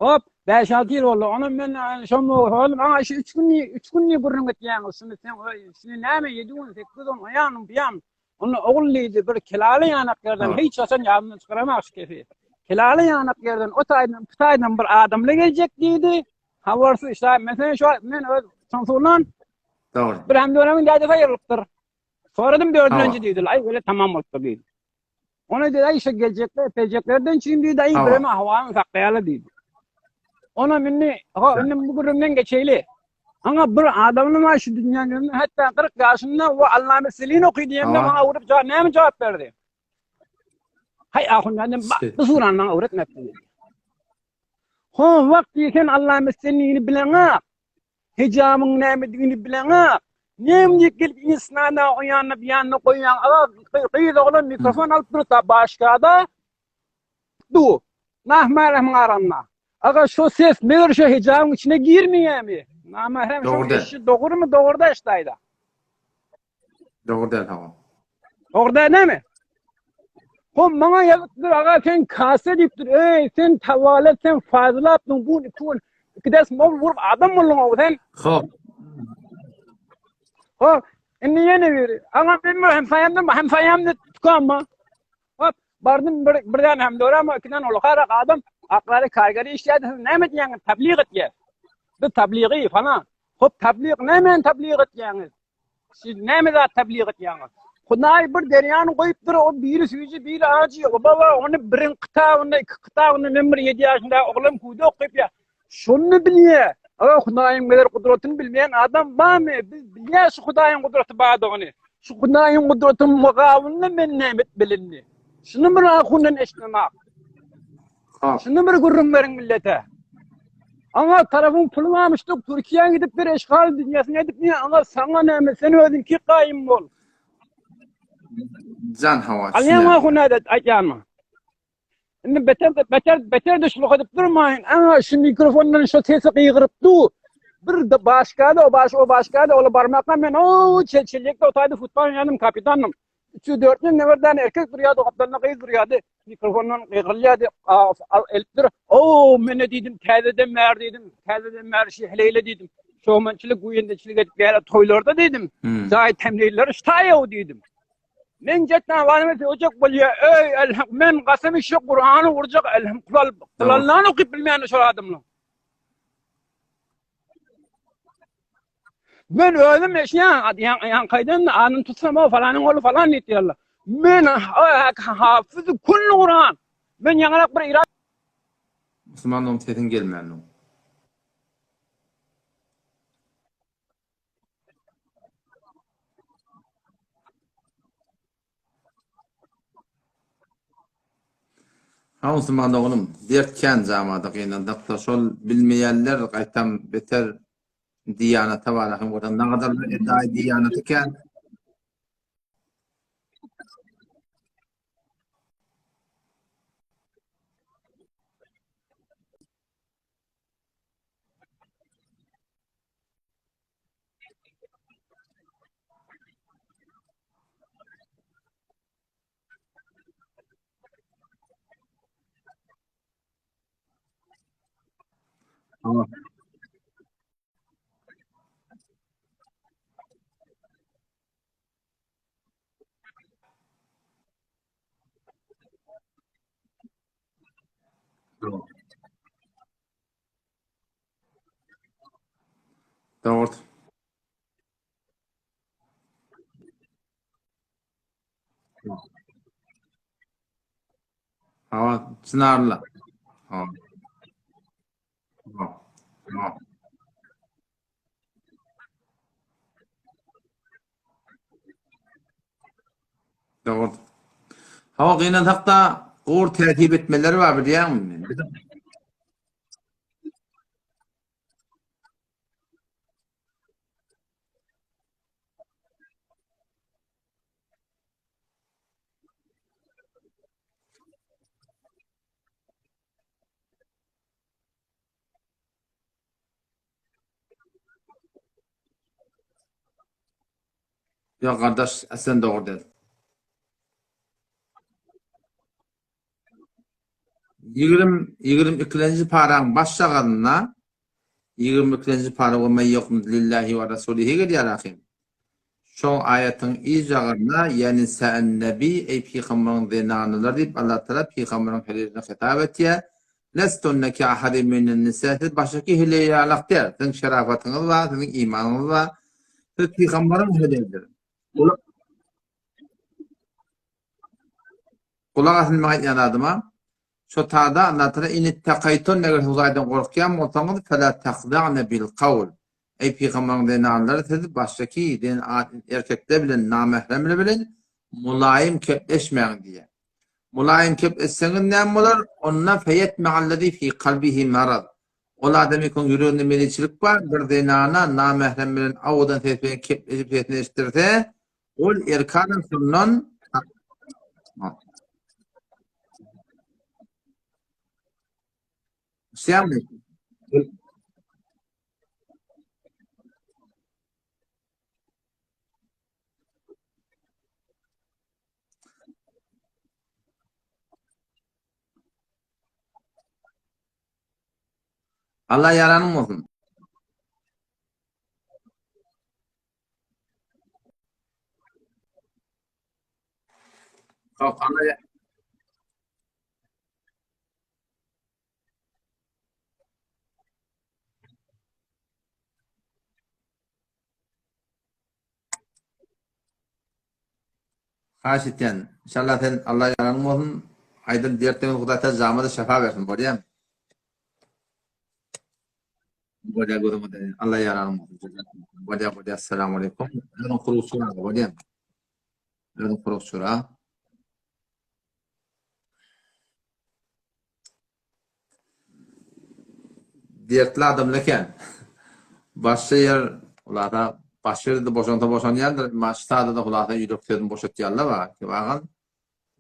Hop, 5-6 ýyl boldy. Ona men e, şo oğlum aňa şu 3 gün 3 gün gürrüň etýäňiz. Şuny sen şuny näme 7 gün 8 gün oýan buýan. Onda ogul diýdi bir kelaly ýanak ýerden Hawa. hiç haçan ýadymdan çykaramak şu kefi. Kelaly ýanak ýerden o taýdan bu taýdan bir adamly geljek diýdi. Habarsyz işte mesela şu men öz Samsundan Dogry. bir hem dönemin dädesi aýrylypdyr. Soradym dördünji Hawa. diýdi. Aý öyle tamam bolupdyr diýdi. Ona diýdi, aý şu geljekler, peljeklerden çüýüm diýdi, aý Hawa. bireme howany saklaýaly diýdi. Ona indi, ho, indi bu gürrüňden geçeýli. Aňa bir adamyň var şu dünýäniň ýüzünde, hatda 40 ýaşynda o Allame Selin oky diýende Hawa. maňa urup jogap näme jogap berdi? Haý ahun ýanym, Şeýle. bu surany maňa öwretmepdi diýdi. Ho, wagt diýsen Allame Selinini bileňok. Hijabyn nämedigini bileňok. Näme diýip gelip insana o ýanyna bu ýanyna goýýaň. Aga gyz oglan mikrofon alyp durup da başgada du. Nahmahremyň arasynda. Aga şo ses meger şo hijabyň içine girmeýärmi? Namahrem şo Dogry däl. eşi dogrymy dogry da ştaýda. Dogry däl hawa. Dogry däl näme? Ho maňa ýazypdyr aga sen kase diýipdir. Eý sen tawalet sen fazlapdyň bu iki gün iki des mol vurup adam bolduň o sen. Hop. Ho indi ýene bir aňa men bir hem saýamdan hem saýamda tukanma. Hop bardym bir birden hem dörem ikiden ulukarak adam aklary kargary işledi siz näme diýýäňiz tablyg etýär. Bu tablygy falan. Hop tablyg näme tablyg etýäňiz? Siz näme zat tablyg etýäňiz? Hudaý bir derýany goýupdyr, o biri süýji, biri ajy. O baba ony biriň kitabynda, iki kitabynda men bir 7 ýaşynda oglan huda okyp ýa. Şony bilýär. Aga Hudaýyň meger gudratyny bilmeýän adam barmy? Biz bilýäris şu Hudaýyň gudraty bardygyny. Şu Hudaýyň gudratynyň mugabynda men näme etmeli indi? Şuny bir ahundan eşitmemak. Hop. Şuny bir gürrüň beriň millete. Aňa tarapyň puly barmyşdyk, Türkiýä gidip bir eşgal dünýäsini edip niýe aňa saňa näme sen özüň ki gaýym bol. Jan hawa. Alýaň ahun näde aýtýanmy? Indi beter beter beter düşlük edip durmaýyn. Aňa şu mikrofondan şu sesi gygyryp dur. Bir de başga da o baş o başga da ola barmakla men o çelçelikde otaydı futbol oýnadım kapitanym. 304 ne bir tane erkek durýardy, gapdalynda gyz durýardy. Mikrofondan gygyrylýardy, elipdir. O, men ne diýdim, täzeden bäri diýdim, täzeden bäri şu heleýle diýdim. Şowmançylyk, güýendeçilik edip gäle toýlarda diýdim. Hmm. Jaý temleýler ştaýaw diýdim. Men jetdan wanymy söýjek bolýa. Öý elham men gasam işe Kurany urjak elham kulal kulallan okyp bilmeýän şol adamlar. Men özüm eşýän ýan ýan kaýdan adyny tutsam o falanyň ogly falan diýip diýerler. Men hafyz kullu Kuran. Men ýaňarak bir Irak Musulman dogan sesiň gelmändir. Ha musulman doganym, dert kän jamada gynandakda şol bilmeýänler gaýtam beter diýanata bara hem görseň nagadarlar edaý diýanaty kän. Tamam. Tamam. Dogry. Hawa, Çynarly. Hawa. Hawa. Hawa. Dogry. Hawa, gynansak-da, gowur täsip etmeleri bar bilýäňmi? Ýok gardaş, sen dogry däl. 20 22-nji paraň baş şagalynda 22-nji para we men ýoknud lillahi we rasulihi gelýär ahym. Şo aýatyň yz jagynda ýa nisa'en nebi eý pygamberiň zenanalary diýip Allah Tagala pygamberiň heleýlerine hitap etýär. Lestunne ke ahadin minen nisa siz başgaky heleý ýalak däl. Siziň şerafatyňyz bar, siziň imanyňyz bar. Siz pygamberiň heleýleri. Gulak asyň meň aýtýan zadyma. Şo tada Allah Tagala inittakaytunne eger Hudaýdan gorkýan bolsaňyz fela tahda'ne bil kawl. Eý pygamberiň zenanlary siz başdaky zen erkekler bilen namähremler bilen mulaýym kepleşmäň diýýär. Mulaýym kepleşseňiz näme bolar? Onda feyetme'allezi fi kalbihi maraz. Ol adamyň ýüreginde meliçilik bar, bir zenana namährem bilen owadan ses bilen kepleşip sesini eşitdirse, Ol erkek adam şundan Şämi? Allah ýaranyň bolsun. Alla Haýyş etýän. Inşallah sen Allah ýaranyň bolsun. Aýdym dertleňiz Hudaý täze jamada şefa bersin bolýamy? Bolýar gözüňe degin. Allah ýaranyň bolsun. Bolýar bolýar. Assalamu alaykum. Özüň kurukçyra bolýar. Özüň kurukçyra. Dertli adamlar eken. Başga ýer hulasa başga ýerde boşansa boşanýandyr. Emma şu sada-da hulasa ýürek sözüni boşatýanlar bar. Bagan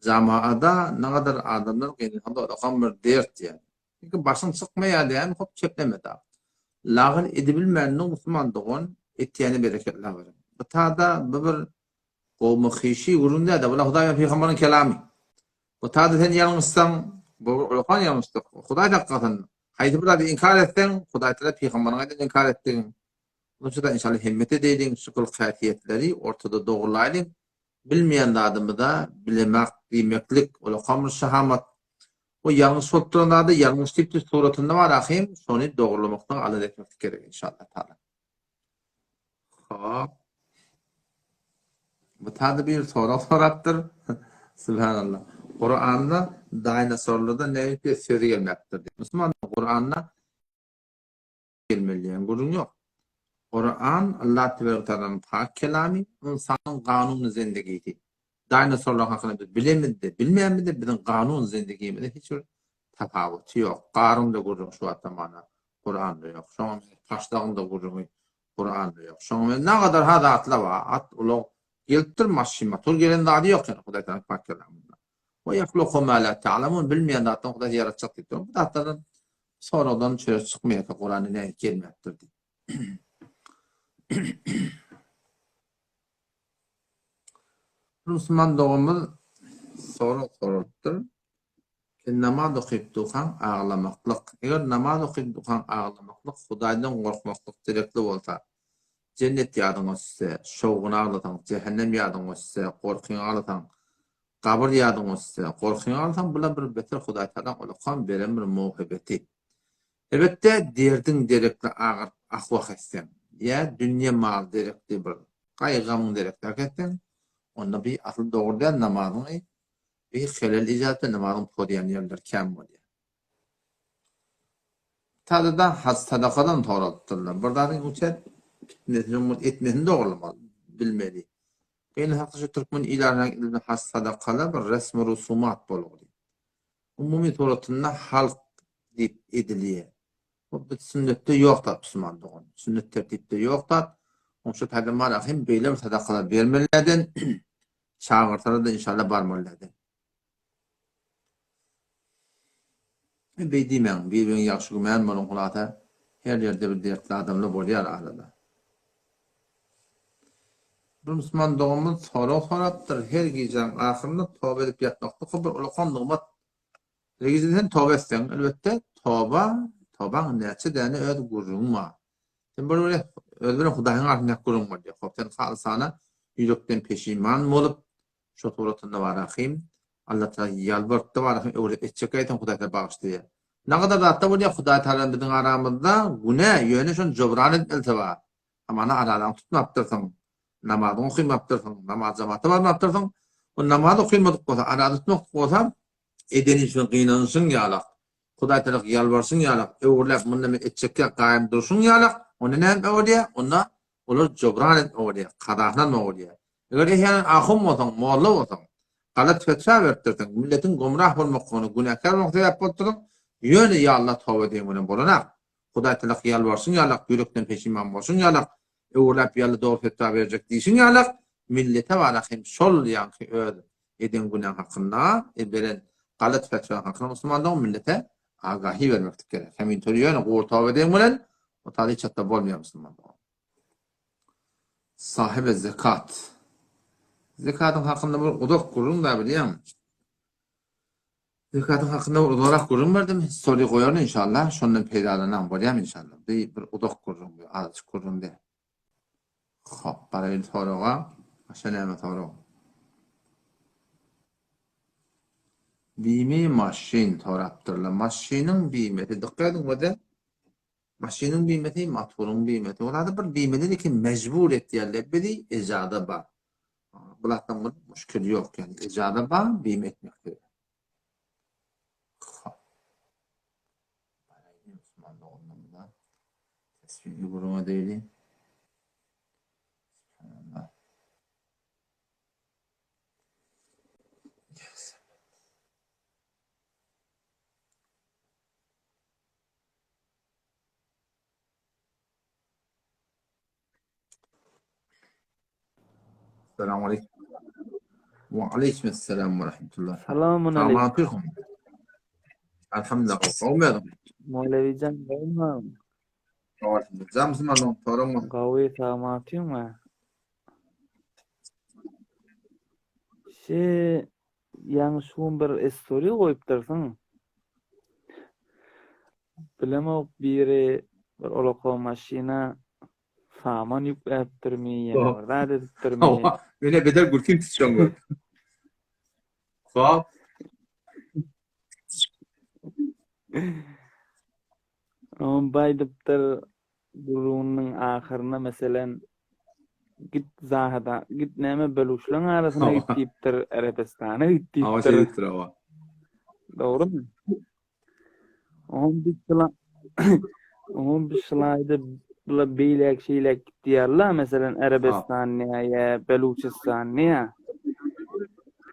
jamaada nagadar adamlar gynansa-da olam bir dert ýa. Çünki başyň çykmaýar diýen hop çepleme da. Lagyl edibilmänini musulman dogan etýäne berekella beriň. Bu tada bu bir gowmy hyşy gürrüň däl-de, bu Hudaý bilen pygamberiň kelamy. Bu tada sen ýalňyşsaň, bu bir ulakan ýalňyşlyk. Hudaý saklasyn. Haýsy bir zady inkar etseň, Hudaý Tagala pygamberiň aýdanyny inkar etdigiň. Munuň üçin-de inşallah himmet edeýliň, şu gylyk-häsiýetleri ortada dogurlaýlyň. Bilmeýän zadymyza bilemak diýmeklik, ulakam bir şahamat. O ýalňyş bolup duran zady ýalňyş diýip düz suratynda bar ahym, şony dogurlamakdan alada etmeklik gerek inşallah taala. Hop. Bu taýda bir sorag sorapdyr. Subhanallah. Kuranda dinosaurlarda näme sözi gelmepdir diýip. Musulman Kuranda gelmeli diýen gürrüň ýok. Kuran Allah tebarek tagalanyň pak kelamy, ynsanyň kanuny zendigisi. Dinosaurlar hakynda biz bilemizde, bilmämizde biziň kanun zendigimizde hiç bir tapawuty ýok. Garyň-da gürrüňi şu wagtda mana Kuranda ýok. Şoňa meňzeş taşlagyň-da gürrüňi Kuranda ýok. Şoňa meňzeş nagadar ha zatlar bar. At, ulag gelipdir, maşyn, motor gelen zady ýok ýöne Hudaý tagala pak kelamynda. Wa ýahluku ma la ta'lamun bilmeýän zatdan Hudaý ýaratjak diýip dur. Bu zatlardan soragdan çöre çykmaýar Kuranda nähili gelmäpdir diýip. Bir musulman doganymyz sorag soralypdyr. Sen namaz okyp durkaň aglamaklyk. Eger namaz okyp durkaň aglamaklyk Hudaýdan gorkmaklyk gerekli bolsa, jennet ýadyňa düşse, şowguna aglasaň, jähennem ýadyňa düşse, gorkyňa aglasaň, gabyr ýadyňa düşse, gorkyňa aglasaň, bular bir beter Hudaý Tagalaň ulakam beren bir mowhibeti. Elbetde, derdiň derekli agyryp ah-wah etseň, ýa dünýe mal derekli bir gaýgy-gamyň derekli ah etseň, onda bi asyl dogry däl namazyňy Bir helel ijat we namazyň pozýan ýerleri kän bolýar. Tadadan haj sadakadan soralypdyrlar. Bir zadyň üçin pitnesini etmesini dogrulamaly, bilmeli. Beýle hakda şu türkmen ilatynyň ilinde haj sadakalar bir resmi rusumat bolgudy. Umumy suratynda halk diýip edilýär. Bu biz sünnetde ýok zat musulman dogan. Sünnet tertipde ýok zat. Oň şu taýdan bar ahim beýle bir sadakalar bermelilerden çagyrsalar da inşallah barmalylardan. E, beý diýmäň, bir-biriňe ýagşy gümän boluň hulasa her ýerde bir dertli adamlar bolýar arada. Bir musulman doganymyz sorag sorapdyr, her gijäň ahyrynda toba edip ýatmaklyk bir ulakan nygmat Eger sen toba etseň, elbetde, toba, tobaň näçe däne öz gürrüňi bar. Sen bir bir öz bilen Hudaýyň arasyndaky gürrüň bolýar. Hop, sen halysana ýürekden peşiman bolup, şo suratynda bar ahym, Alla Tagala ýalbarypda bar ahym, öwredip etjek aýtsaň Hudaý seni bagyşlaýar. Nagadar zatda bolýar, Hudaý Tagala bilen biziň aramyzda günä, ýöne şony jobran edip bilse bar. Hamana aralygyny tutmapdyrsyň, namazyňy okymapdyrsyň, namaz jamata barmapdyrsyň. O namaz okylmadyk bolsa, araly tutmakdyk bolsa, Eden işiňe gynanyşyň ýalak, Hudaý tarap ýalbaryşyň ýalak, öwürläp munda men etjekkä gaýym durşuň ýalak, onda näme öwürýär? Onda olar jobran edip öwürýär, kazasyny almak öwürýär. Eger ehýanan ahun bolsaň, molla bolsaň, galat fetwa beripdirsiň, milletiň gomrah bolmaklygyna, günäkär bolmagyna sebäp bolupdyrsyň, ýöne ýa Allah toba edeýin bilen bolanak. Hudaý tarap ýalbaryşyň ýalak, ýürekden peşiman bolşuň ýalak, öwürläp ýaly dogry fetwa berjek diýşiň ýalak, millete bara hem şol ýaňky öz eden günäň hakynda, beren galat fetwaň hakynda musulman dogan millete agahi bermeklik gerek. Hemin toý ýöne gury toba edeň bilen o taýda hiç hatda bolmaýar musulman dogan. Sahibe zekat. Zekatyň hakynda bir uzak gürrüň bar bilýäňmi? Zekatyň hakynda bir uzarak gürrüň berdim. Story goýaryn inşallah. Şondan peýdalanaň bolýarmy inşallah. Bir bir uzak gürrüň, bir azajyk gürrüň däl. Hop, garaýyn soraga. Başga näme sorag? Bime maşyn sorapdyrlar. Maşynyň bimesi dykgat ediň göze. Maşynyň bimesi, motoryň bimesi. Olar bir bimeden iki mejbur etýärler bizi, ejaza bar. Bulardan bir muşkil ýok, ýani ejaza bar, bime etmek gerek. Hop. Garaýyn Musulman doganlarymyza. Tesbihli gürrüň edeýli. Subhanallah. Selamun aleyküm. Wa aleyküm esselam we rahmetullah. Selamun aleyküm. Elhamdülillah. Gowmy? Mowlewijan gowmy? Elhamdülillah. Musulman soraň. Gowy, sagmatyňmy? Şi ýaňy şu gün bir estori goýupdyrsyň. Bilemok biri bir olaka maşyna saman ýükläpdirmi, ýene bir zat edipdirmi? Mene beter gülkim tutşaň görüp. Hop. Oňam baýdypdyr gürrüňiniň ahyryna meselem git Zahada git näme beluşlaň arasyna git diýipdir Erebistana git Hawa diýipdir. şeýdipdir hawa. Dogrumy? Oňam biz şyla oňam biz şylaýda bula beýläk şeýläk git diýýärler meselem Erebistan näýe Beluçistan näýe.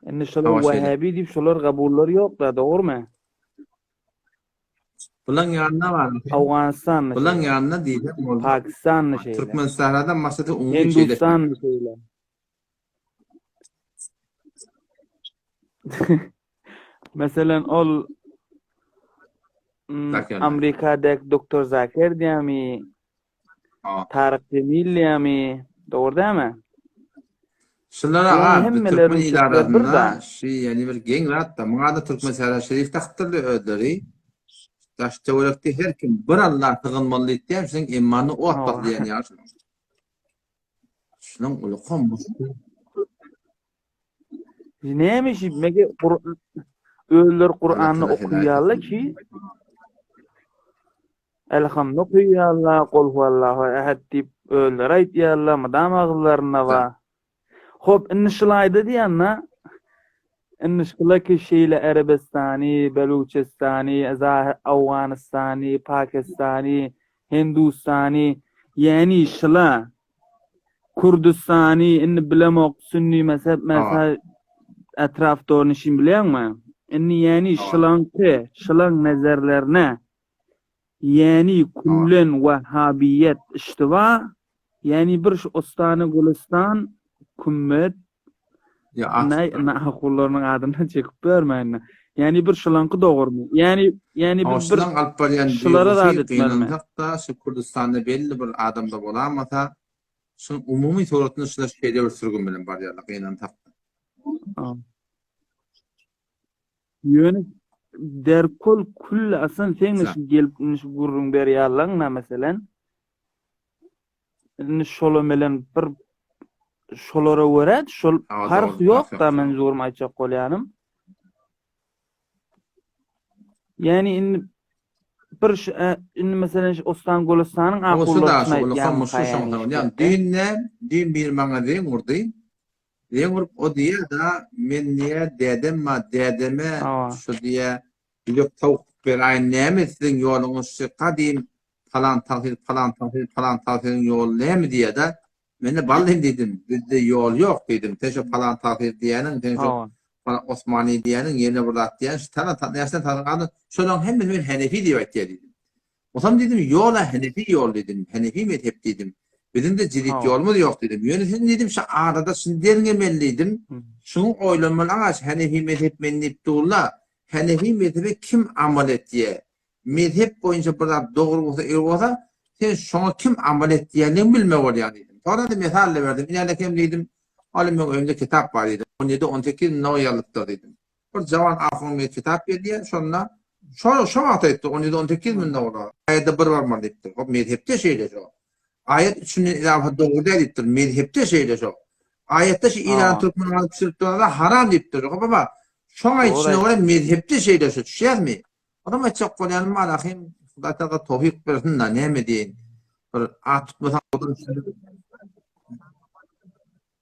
Indi şolar Hawa şeýle. Wahhabi diýip şolar gabullary ýok-da dogrumy? Bulaň ýanyna bar. Owganystanda Bulaň şeýle. ýanyna diýsem boldy. Pakistanda şeýle. Türkmenistanda maşada umumy şeýle. Hindustanda şeýle. Meselen ol mm, Zakir. Amerikadäki Doktor Zakir diýýärmi? Taryk Jemil diýýärmi? Dogry dälmi? Şular Bularyň aga hemmeleri türkmen il şeýle bir arasynda da. şu ýani bir geň zat-da. Muňa-da Türkmen Sähra Şerif dakypdyrlar özleri. Daş töwerekde her kim bir Alla sygynmaly diýipdir, şunuň emmany ot Hawa. basdy diýen ýaly şunuň. Şunuň ulukam Näme işi mege Kur'an özleri Allah Kur'anyny tala hidayet okuýarlar etsin. ki Elhamdy okuýarlar, Kul huwallahu ehad diýip özleri aýtýarlar, mydama agyzlarynda bar. Hop, indi şylaýda diýende, indi şyla ki şeýle Erebistany, Beluçistany, Owganystany, Pakistany, Hindustany, ýäni şyla Kürdüstany, indi bilemok, sünni mezhep, mezhep etraf dornişin bilýäňmi? Indi ýäni şylaňky, şylaň nezerlerine Ýäni küllen wahhabiýet iştiba, ýäni bir şu Ostany Gülüstan, Kümmet, naý nahullarynyň adyny çekip ýörmäýin. Ýäni bir şulaňky dogrumy? Ýäni ýäni biz bir Şulaň alyp barýan şulara zat duýgusy etmelimi? gynansak-da şu Kürdüstanda belli bir adamda bolamasa, şuň umumy suratynda şular şeýle bir sürgün bilen barýarlar gynansak-da. Ýöne derkol külli asan sen şu gelip indi şu gürrüň berýärleň-na meselen. Indi şola melen bir şolara görä şol parh ýok-da men zurum aýtjak bolýanym. Ýani indi bir şu indi meselen şu Ostan Golestanyň ahullaryny aýtýan. Düýn düýn bir maňa zeň urdy. Zeň urup o diýýär-da, men diýýär, dädem bar, dädeme şu diýýär, ýürek towuk beräýin, näme siziň ýoluňyz şu gadym palan tagsyr, palan tagsyr, palan tagsyryň ýoly näme diýýär-de, men-de ballym diýdim, bizde ýol ýok diýdim, sen şu palan tagsyr diýýäniň, sen şu Osmany diýýäniň, ýene bir zat diýýäniň, şu talan näçeden talan adam, şolaryň hemmesi men Henefi diýip aýtýar diýdim. Osam diýdim, ýol-a Henefi ýol diýdim, Henefi mezhep diýdim. Biziň-de jidit ýolumyz ýok diýdim. Ýöne sen diýdim, şu arada şuny derňemeli diýdim. Şuňa oýlanmaly agaç, Henefi mezhep men diýip durla. Henefi mezhebe kim amal etýä? Mezhep boýunça bir zat dogry bolsa, egri bolsa, sen şoňa kim amal etýändigini bilmeli bolýaň diýdim. Soňra-da mysal-da berdim. Inälekem diýdim, Ol meň öýümde kitap bar diýdim. On ýedi, on sekiz minow ýazylypdyr diýdim. Bir jawan ahun bir kitap berýär, şonda şo şo wagt aýtdy, 17 18 münde olar. Aýada bir barmaly diýipdir. Hop mezhepde şeýle şo. Aýat üçünden ilawha dogry däl diýipdir. Mezhepde şeýle şo. Aýatda şu Eýran türkmen alyp pişirip duranda haram diýipdir. Hop baba. Şoň aýdyşyna görä mezhepde şeýle şo. Düşýärmi? Onam aýtjak bolýanym bar ahym, Hudaý tagala towfyk bersin-da, näme diýeýin. Bir at tutmasaň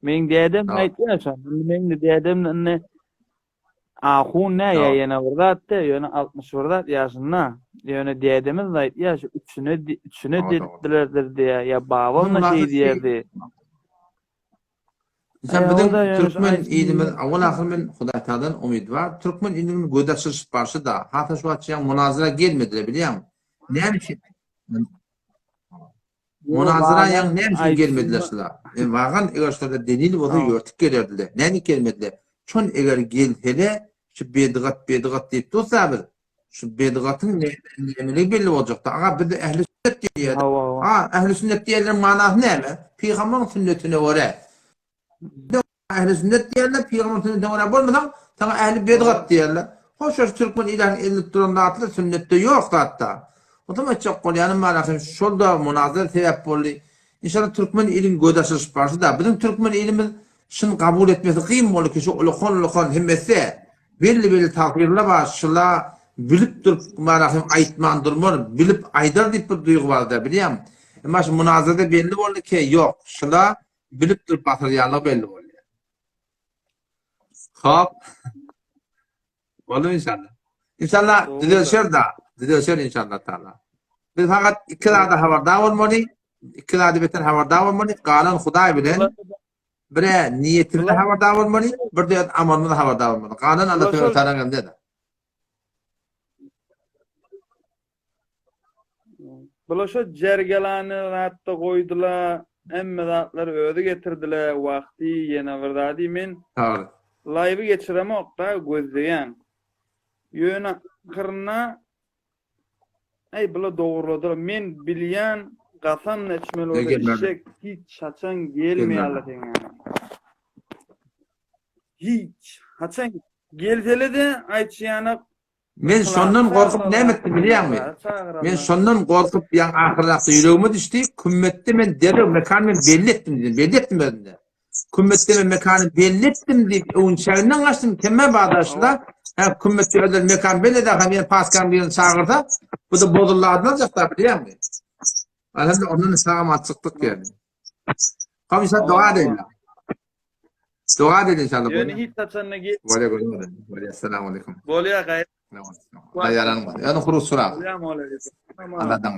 Meň dädem aýtýar şony. Indi meň dädem indi ahun nä ýa ýene bir zat de, ýöne 61 zat ýaşynda. Ýöne dädemiz aýtýar şu üçüne üçüne diýipdilerdir diýýär. Ýa babam da şeý diýerdi. Sen biziň türkmen ilimiz awal ahyr men Hudaý tagaladan umyt bar. Türkmen iliniň gözi açylyşyp barşy da, hata şu wagt çenli munazara gelmediler bilýäňmi? Näme üçin? Munazara ýaňy näme üçin gelmediler şular? E, wagan eger şularda delil bolsa ýörtüp gelerdiler. Näme gelmediler? Şon eger gelsele, şu bedgat bedgat diýip dursa biz, şu bedgatyň nämeligi belli boljakdy. Aga biz ähli sünnet diýýär. Ha, ähli sünnet diýenleriň manasy näme? Pygamberiň sünnetine görä. Ähli sünnet diýerler, pygamber sünnetine görä bolmasaň, saňa ähli bedgat diýerler. Hoş şu türkmen ilahyň elinip duran zatlar sünnetde ýok zatda. Otam aýtjak bolýanym bar ahym, şol da munazara sebäp boldy. Inşallah türkmen iliň gözi açylyşyp barşy da. Biziň türkmen ilimiz. Şuny kabul etmesi kyn boldy ki şu ulakan-ulakan hemmesi belli-belli tagsyrylar bar, şula bilip durup mana hem aýtman durmar, bilip aýdar diýip bir duýgy barda bilýäňmi? Emma şu munazarada belli boldy ki ýok, şula bilip durup basyrýanlygy belli boldy. Hop. Boldy inşallah. İnşallah düzelşer da. Düzelşer inşallah taala. Biz fakat iki zada habardar bolmaly. Iki zady beter habardar bolmaly. Galan Hudaý bilen bire niýetimize habardar bolmaly, bir de amalymyza habardar bolmaly. Galan Allah Teala taala elinde. Bular şo jergelany zatda goýdular, hemme zatlary özi getirdiler, wagty ýene bir zady men laýwy geçiremok-da gözleýän. Ýöne ahyrynda Äý bular dogurladylar. Men bilýän gasam içmeli bolsa içjek hiç haçan gelmeýärler seň ýanyňa. Hiç haçan gelsele-de aýtşy ýanak Men şondan gorkup näme etdim bilýäňmi? Men şondan gorkup ýaň ahyrrakda ýüregime düşdi, kümmetde men derrew mekany men belli etdim diýdim, belli etdim özümde. Kümmetde men mekany belli etdim diýip öwünçäginden gaçdym, kemme badaşda, hä kümmetde özleri mekan belli eder, hem ýene paskam birini çagyrsa, bu da bozuldy adyny aljakda bilýäňmi? Alhamdulillah ondan sag-aman çykdyk ýaly. Komşa doga edeýin. Doga edin inşallah. Ýöne hiç haçanda gel. Bolýa görüşelim. Bolýa assalamu aleýkum. Bolýa gaý. Allah ýaran bolsun. Ýöne hurus sura. Bolýa mola. Allah daň.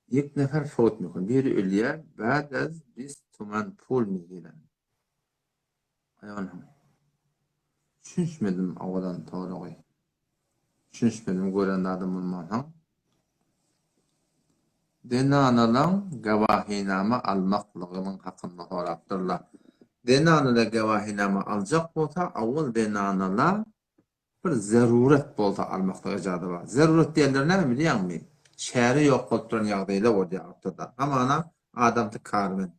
Yek nefer fot mekun. Biri ölýär, ba'd az biz tuman pul migiren. Aýanam. Düşünişmedim owadan soragy. Düşünişmedim gören zadym bolmansoň. Zenanalaň gawahinama almaklygynyň hakynda sorapdyrlar. Zenanala gawahinama aljak bolsa, awwal zenanala bir zeruret bolsa almaklyga ijaza bar. Zeruret diýenleri näme bilýäňmi? Çäre ýok bolup duran ýagdaýlar bolýar ortada. Hamana adamsy karment.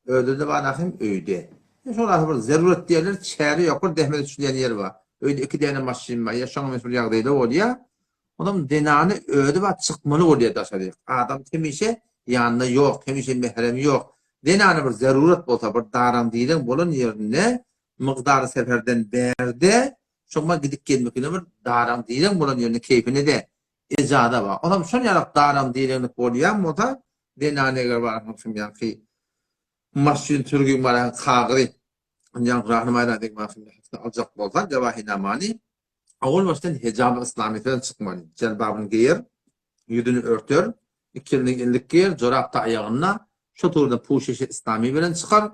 Öýde-de bar ahym öýde. Ýa şol ahy bir zeruret diýerler, çäre ýok, bir zähmet düşülýän ýeri bar. Öýde iki däne maşyn bar, ýa şoňa meňzeş bir ýagdaýda bolýar. Onam zenany özi bar çykmaly bolýar daşaryk. Adam hemişe ýanynda ýok, hemişe mähremi ýok. Zenany bir zeruret bolsa, bir daraň-direň bolan ýerinde mygdary seferden bärde şoňa gidip gelmekine bir daraň-direň bolan ýerinde keýpine-de ejaza bar. Onam şon ýalak daraň-direňlik bolýan bolsa, Zenan eger barsaň şum ýaňky maşyn sürgüň baran kagyzy ýaňky rahnamaydan dek maşyn aljak bolsaň jawahinamany awal başdan hijab yslamyýetden çykmaly. Jelbabyny geýer, ýüzüni örter, iki elini ellik geýer, jorap da aýagynda, şo turda puşeşi yslamy bilen çykar,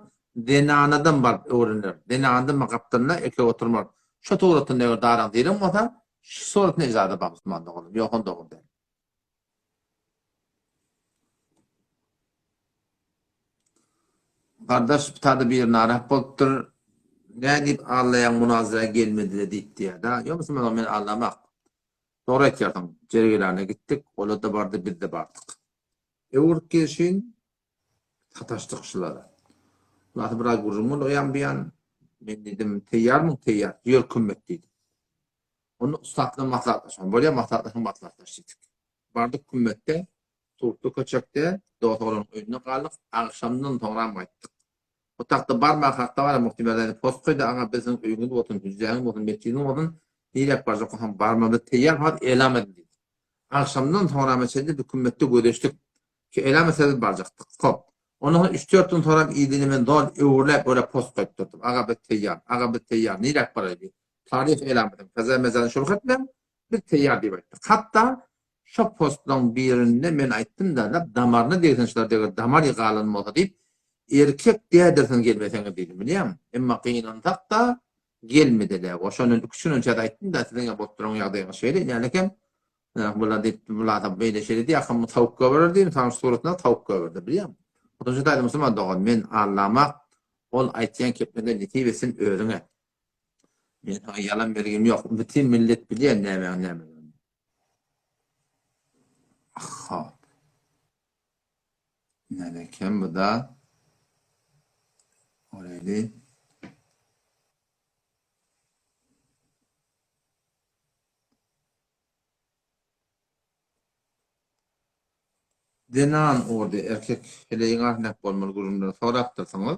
zenanadan baryp öwrener. Zenanadan bir gapdalynda erkek oturmaz. Şo suratynda eger daraň direň bolsa, şu suratynda ijaza bar musulman doganym. Ýok onda dogry däl. Gardaş bu bir narah bolupdyr. Nädip allaýaň munazara gelmedile diýip diýýär-da. Ýok musulman men allamak. Dogry aýtýarsyň. Jergelana gitdik, olar-da bardy, biz-de bardyk. Öwürip gelşin sataşdyk şulara. Hulasy biraz gürrüň boldy o ýan bu ýan. Men diýdim, teýýarmyň? Teýýar. Ýör kümmet diýdim. Onda ussat bilen maslahatlaşmaly. Bolýar, maslahatlaşyň maslahatlaş diýdik. Bardyk kümmetde, Turkly köçekde dost oglanyň öýünde galdyk. Agşamdan soňram gaýtdyk. Otagda barmak hakda bar, Muhti Merdan post goýdy, aga biziň öýüňiz bolsun, hüjräňiz bolsun, metjidiňiz bolsun, niräk barjak bolsaň barmaly, teýýar wagt elam edin diýdi. Agşamdan soňrama çenli bir kümmetde gözeşdik. Ki elam etse biz barjakdyk. Hop. Ondan soň üç-dört gün soňram ilini men doly öwrüläp-öwrüläp post goýup durdum. Aga biz teýýar, aga biz teýýar, niräk baraýly? Taryh elam ediň, kaza-mezany şulh etmäň, biz teýýar diýip aýtdyk. Hatda şo postlaryň birinde men aýtdym-da, damaryna degsin şular deger damary galan bolsa diýip, erkek dädirsiň gelmeseňiz diýdim, bilýäňmi? Emma gynansak-da, gelmediler. O şondan iki-üç gün önçä-de aýtdym-da, siziň-ä bolup duran ýagdaýyňyz şeýle, nälekem, bular diýip, bular-da beýle şeýle diýip, akym towuk göberer diýdim, soň suratynda towuk göberdi, bilýäňmi? Ondan şo taýda musulman dogan, men allamak, ol aýtýan kepmede nesip etsin özüňe. Men saňa ýalan bergim ýok. Bütin millet bilýär nämäň nämedigini. Hop. Näme eken bu da? Oreli. Zenan ugurda erkek heleýiň arasyndaky bolmaly gürrüňleri sorapdyrsyňyz.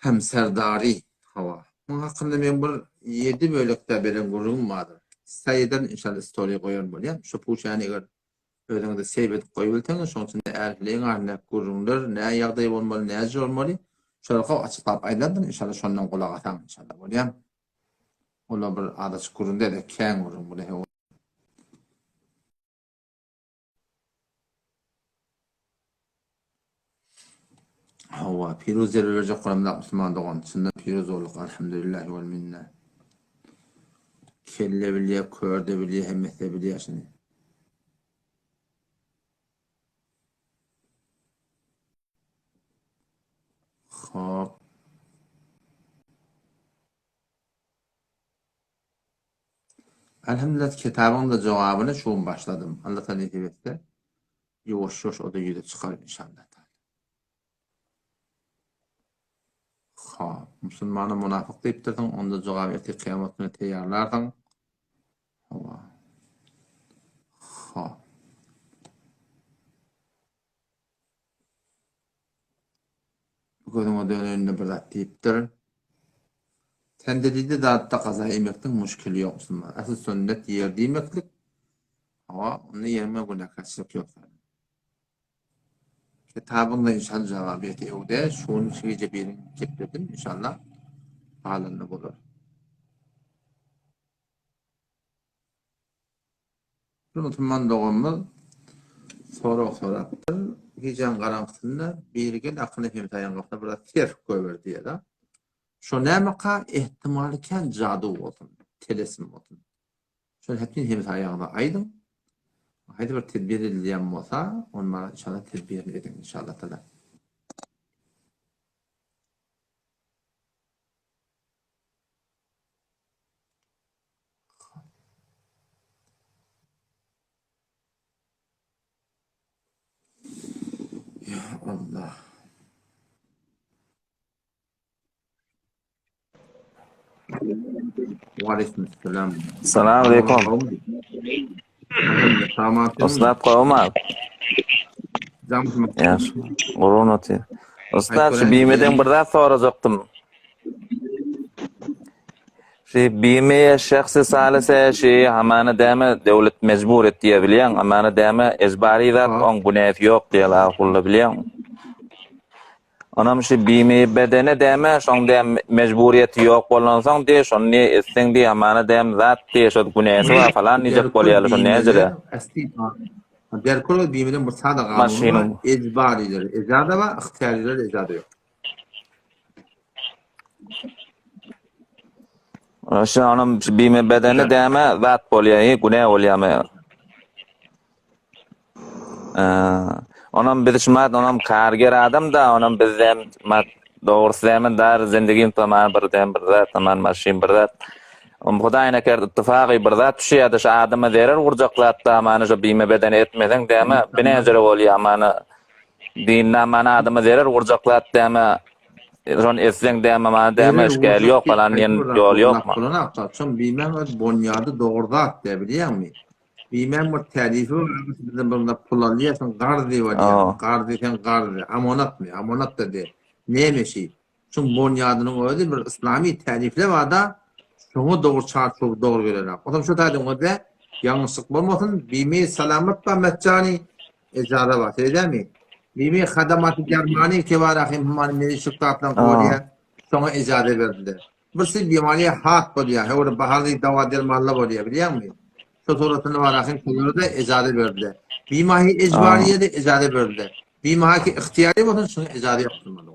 Hem Serdary, hawa. Muň hakynda meň bir ýedi bölekde beren gürrüňim bardyr. Saýdan inşallah story goýan bolýan. Şu puşany eger özüňizde save edip goýubilseňiz, şoň içinde är heleýiň arasyndaky gürrüňler, nä ýagdaý bolmaly, näce bolmaly, şolary gowy açyklap aýdardym, inşallah şondan gulak asaň inşallah bolýa. Olar bir azajyk gürrüň däl-de, kän gürrüň bu. Hawa, Piruz zerbe berjek bolamzok musulman dogan. Çyndan Piruz bolduk, alhamdulillahi wal minne. Kelle bilýär, kör de bilýär, hemmesi de bilýär şuny. Hop. Elhamdülillah kitabyň-da jogabyny şu gün başladym. Allah taala nesip etse ýuwaş-ýuwaş o-da ýüze çykar inşallah taala. Hop, musulmana munafyk diýipdirsiň, onda jogaby ertir kyýamat güne teýýarlarsyň. Hawa. Hop. Gözüňe dönende bir zat diýipdir. Sende diýdi zatda gaza iýmekligiň muşkili ýok musulman. Asyl sünnet ýer diýmeklik. Hawa, onda ýerime günäkärçilik ýok sende. Kitabyňda inşallah jogaby ýeti öwde. Şu gün şu gije birini gepledim inşallah. Galany bolar. Bir musulman doganymyz sorag sorapdyr. Gijäň garaňkysynda biri gel akyny hemsaýaň gapysyna biraz ters goýber diýýär-de. Şo nämeka ehtimaly kän jadu bolsun, telesim bolsun. Şony hetmin hemsaýaňyza aýdyň. Haýsy bir tedbir edilýän bolsa, ony maňa inşallah tedbirini ediň inşallah taala. Ya Allah. Waleýkim salam. Salam aleýkum. Ussat gowmy? Ýagşy. Gurban otyr. Ussat şu BM'den bir zat sorajakdym. Şi bime şahsy salise şi hamana däme döwlet mejbur et diýe bilýäň hamana däme ejbary zat oň günäsi ýok diýýär ahulla bilýäň. Onam şi bime bedene däme şoň däm mejburiýeti ýok bolansoň diýe şony diýe etseň diýe hamana däm zat diýe şo günäsi bar falan diýjek bolýarlar şo näjele. Derkol bimeden bir sada ganuny bar ejbarylar ejada bar yhtyýarylar ejada ýok. Şonuň bime bedeni däme zat bolýar, günä bolýarmy? Onam biz şumat, onam karger adam da, onam biz dem mat dogrusy däme dar zindigim tamam bir dem bir zat, tamam maşyn bir zat. Om Hudaý nekert ittifagy bir zat düşýär-de şu adama zerer urjak zat da many şu bime bedeni etmeseň däme binejere bolýar many Dinde mana adama zerer urjak zat däme, şony etseň däme mana däme işgäl ýok falan diýen ýol ýokmy? Bolanakda şon bimäň öz bonýady dogry zat dä bilýäňmi? Bimäň bir tälifi bar bizden birinde pul alýarsyň garz diýip alýaň. Garz diýseň garz, amonatmy? Amonat-da de. Näme şi? Şuň bonýadynyň özi bir yslamy tälifle barda şoňa dogry çarçuw dogry gelenok. Onsoň şu taýdan gözle ýalňyşlyk bolmasyn. Bimi salamat ba metjani ejaza bar. Şeýdemi? Bimi hadamaty dermani kebarahim humany meni şu kitapdan gorýär. Şoňa ejaza berdiler. Bir şey bimariýa hat bolýar. Höwre baharly dawa dermanla bolýar, bilýäňmi? Şu suratyny barahim şolara-da ejaza berdiler. Bimahi ejbariýe-de ejaza berdiler. Bimahi ihtiýary bolsun, şuňa ejaza ýok musulman dogan.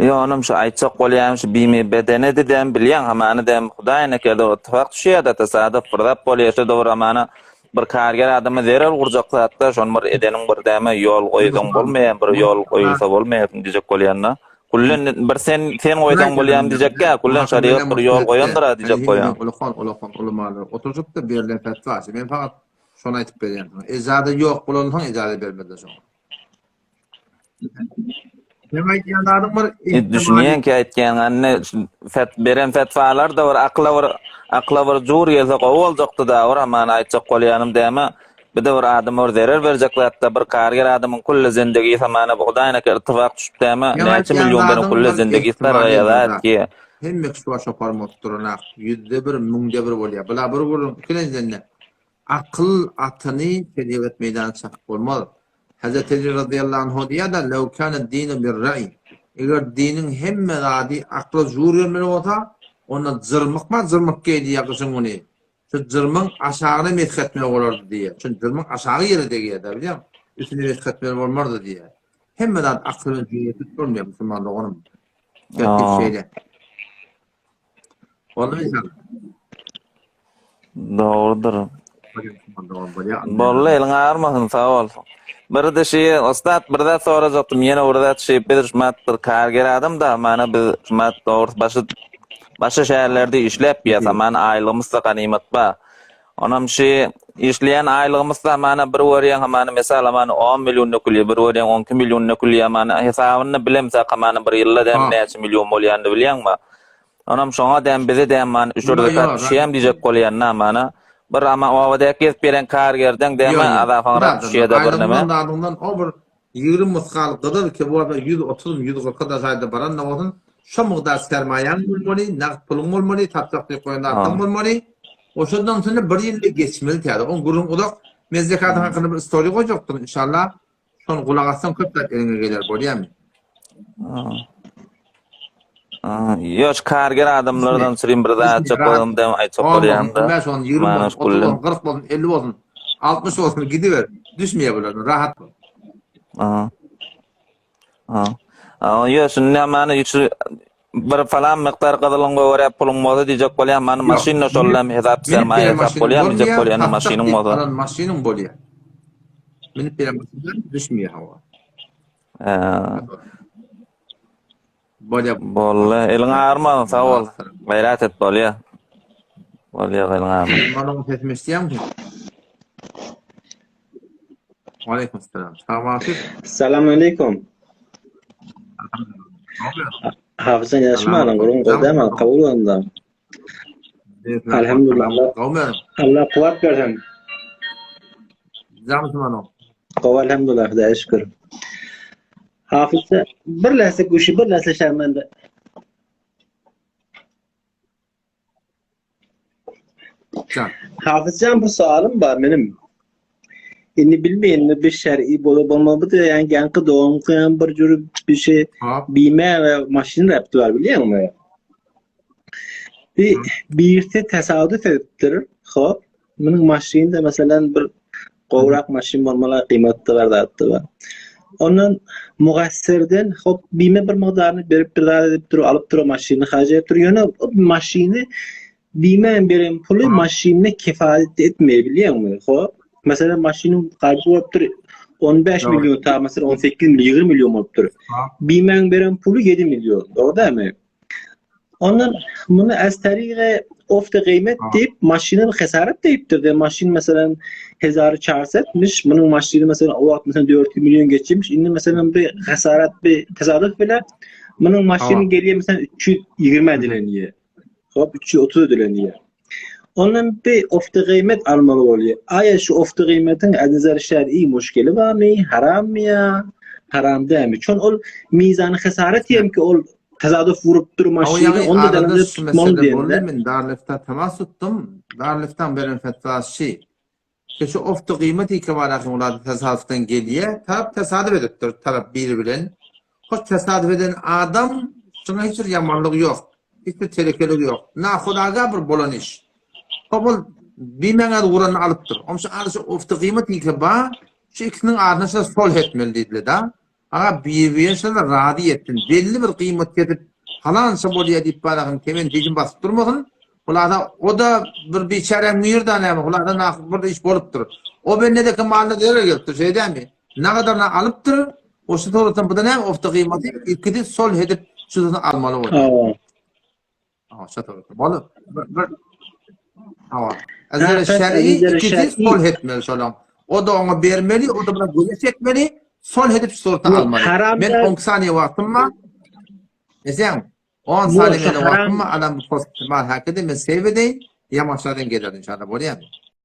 Ýo, onam şu aýtjak bolýanym şu bimi bedene didem bilýäň hamany dem Hudaý nekerde ittifak düşýär-de tasadyf bir zat bolýar şu dogry hamana bir karger adama zerer urjak zatda şony bir edeniň bir däme ýol goýsaň bolmaýar bir ýol goýulsa bolmaýar diýjek bolýan-da. Kullen bir sen sen goýsaň bolýam diýjekkä kullen şarigat bir ýol goýandyr-a diýjek bolýan. Ulakan ulakan ulamalar oturyşypdyr berlen fetwa men fakat Şony aýtyp berýän saňa. Ejaza ýok bolansoň ejaza bermezler şoňa. Seň aýdýan zadyň bir E, Düşünýän ki aýtýan anne fet beren fetwalar da bir akyla bir Akla bir jur gelse gowy boljakdy da bir hamana aýtjak bolýanym däme bir-de bir adama bir zerer berjek zatda bir karger adamyň külli zindegisi hamana bu hudaýnaka irtifak düşüp däme Ýaňy näçe aýtýan million beren zadyň külli bir zindegisi ihtimaly sargaýa bar zat ki. Hemme kişi baş oparym bolup duranak. Ýüzde bir, müňde bir bolýar. Bula bir gürrüň, ikilenjiden-de, akyl atyny şerigat meýdana çakyp bolmaz. Hezreti Eli razyýallahu anhu diýýär-de, Lew kâne dinu bir-ra'ý. Eger diniň hemme zady akla jur gelmeli bolsa, onda jyrmyk bar, jyrmyk geý diýýär gyşyň güni. Şu jyrmyň aşagyna mesh etmeli bolardy diýýär. Çünki jyrmyň aşagy ýere degýär-de, bilýäňmi? Üstüne mesh etmeli bolmardy diýýär. Hemme zat akyl bilen jur edip bolmaýar, musulman doganym. Tertip şeýle. Boldumy inşallah? Dogrudyr. Boldy, eliň agyrmasyn, sag bol. Bir-de şi, ussat, bir zat sorajakdym, ýene bir zat şi, biz şumat bir karger adam da, mana biz şumat dogrusy başy başga şäherlerde işläp ýa mana aýlygymyz da ganymat ba. Onam şi işleýän aýlygymyz da mana bir görýäň hamana mesal hamana on million dökülýär, bir görýäň on iki million dökülýär mana hesabyny bilemsak hamana bir ýylda däm näçe million bolýanyny bilýäňmi? Onam şoňa däm bizi däm mana üç dört zekat düşýäm diýjek bolýan da mana. Bir ama obada gezip gelen kargerden däme azafaňrak düşýär-de bir neme. Aýlygyndan zadyňdan o bir 20 mysgal gyzyl ki bolsa 130 140 da şaýda baran da bolsun şo mukdar sermaýaň bolmaly, nagt puluň bolmaly, satjak diýip goýan zatlaň bolmaly. Oşondan soňra bir ýylda geçmeli täze. Oň gürrüň uzak. Men zekatyň hakynda bir story goýjakdym inşallah. Şony gulak assaň köp zat eliňe geler bolýamy? Ýok, karger adamlardan çyrin bir zat aýtjak boldum dem aýtjak bolýan-da. 15 bolsun, 20 bolsun, 30 bolsun, 40 bolsun, 50 bolsun, 60 bolsun gidiber. Düşmeýär bulardan, rahat bol. Aha. Aha. Ýok, şunda näme şu bir falan mukdar gyzylyň göwrä puluň bolsa diýjek bolýan, many maşyn da şol hem hesap sermaýa hesap bolýar diýjek bolýan maşynyň bolsa. Alan maşynyň bolýar. Münüp beren maşyndan düşmeýär hawa. Bolýar. Boldy. Eliň agyrmasyn, sag bol. Gaýrat et, bolýar. Bolýar, eliň agyrmasyn. Manyň sesimi eşidýäňmi? Waleýkim salam. Sagbolsun. Salam aleýkum. Hafyzjan ýaşmalyň gurun goldama kabul bolanda. Alhamdulillah. Allah kuwat bersin. Gowy alhamdulillah Hudaýa şükür. Hafyzjan bir lähze guşy bir lähze şermende. Hafyzjan bir soalym bar menim. Indi bilmeýin bir şer'i bolup bolmaby da yani yankı doğum bir cür bir şey bime ve maşyn raptı var bilýäňmi? Bir birisi tesadüf edipdir. Hop. Munuň maşyny-da meselem bir gowrak maşyn bolmaly, gyýmatly bir zatdy bar. Ondan mugassirden hop bime bir mukdaryny berip bir zat edip dur, alyp dur maşyny harç edip dur. Ýöne o maşyny bime beren puly maşynyna kefalet etmeýär bilýäňmi? Hop. Meselem maşynyň gaýby bolup dur 15 million ta meselem 18 million 20 million bolup dur. Bimäň beren puly 7 million. Dogry dälmi? Ondan muny az tariqe ofte gyýmet diýip maşyna bir hesaret diýipdir de maşyn meselem hezary çarsetmiş munuň maşyny meselem o wagt meselem 400 million geçirmiş indi meselem bir hesaret bir tesadüf bile munuň maşyny gelýär meselem 320 edilen Hop 330 edilen Ondan bir ofte gyýmet almaly bolýar. Aýa şu ofte gyýmetiň az nazar şer'i muşkili barmy, harammy ýa haram dälmi? Çon ol mizany hesaret diýem ki ol Tesadüf vurup dur maşyny, onda da tutmaly diýende. Men Darlefta temas tutdum. Darleftan beren fetwasy şi. Ki şu ofty gyýmat ike bar ahim olar tesadüfden gelýä. Tarap tesadüf edipdir tarap biri bilen. Hoş tesadüf eden adam şuňa hiç bir ýamanlygy ýok. Hiç bir telekeligi ýok. Nahudaga bir bolan iş. Hop ol bimeňez uranyny alypdyr. Omşa arasy ofty gyýmat ike bar. Şu ikisiniň arasynda solh etmeli diýdiler da. Aga bir-birini şonda razy etsin. Belli bir gyýmat kesip, palança bolýa diýip baragyn kemen hijim basyp durmasyn. Hulasa o-da bir biçäräň müýür-da näme, hulasa nahyk bir iş bolupdyr. O bendedeki malyna zerer gelipdir, şeý dälmi? Nagadyryny alypdyr, o şu suratdan bu-da näme ofta gyýmaty, ikisi solh edip şusyny almaly bolýar. Hawa, şo tarapda. Bol. Bir Hawa. Azeri şer'i ikisi solh etmeli şolaň. O da oňa bermeli, o da buna göze çekmeli, solh edip şorta almaly. Men 10 saniýe wagtym bar. Eseň, 10 saniýe meniň wagtym bar, adam bu post bar hakede men save edeýin. Ýamaçlardan geler inşallah bolýarmy?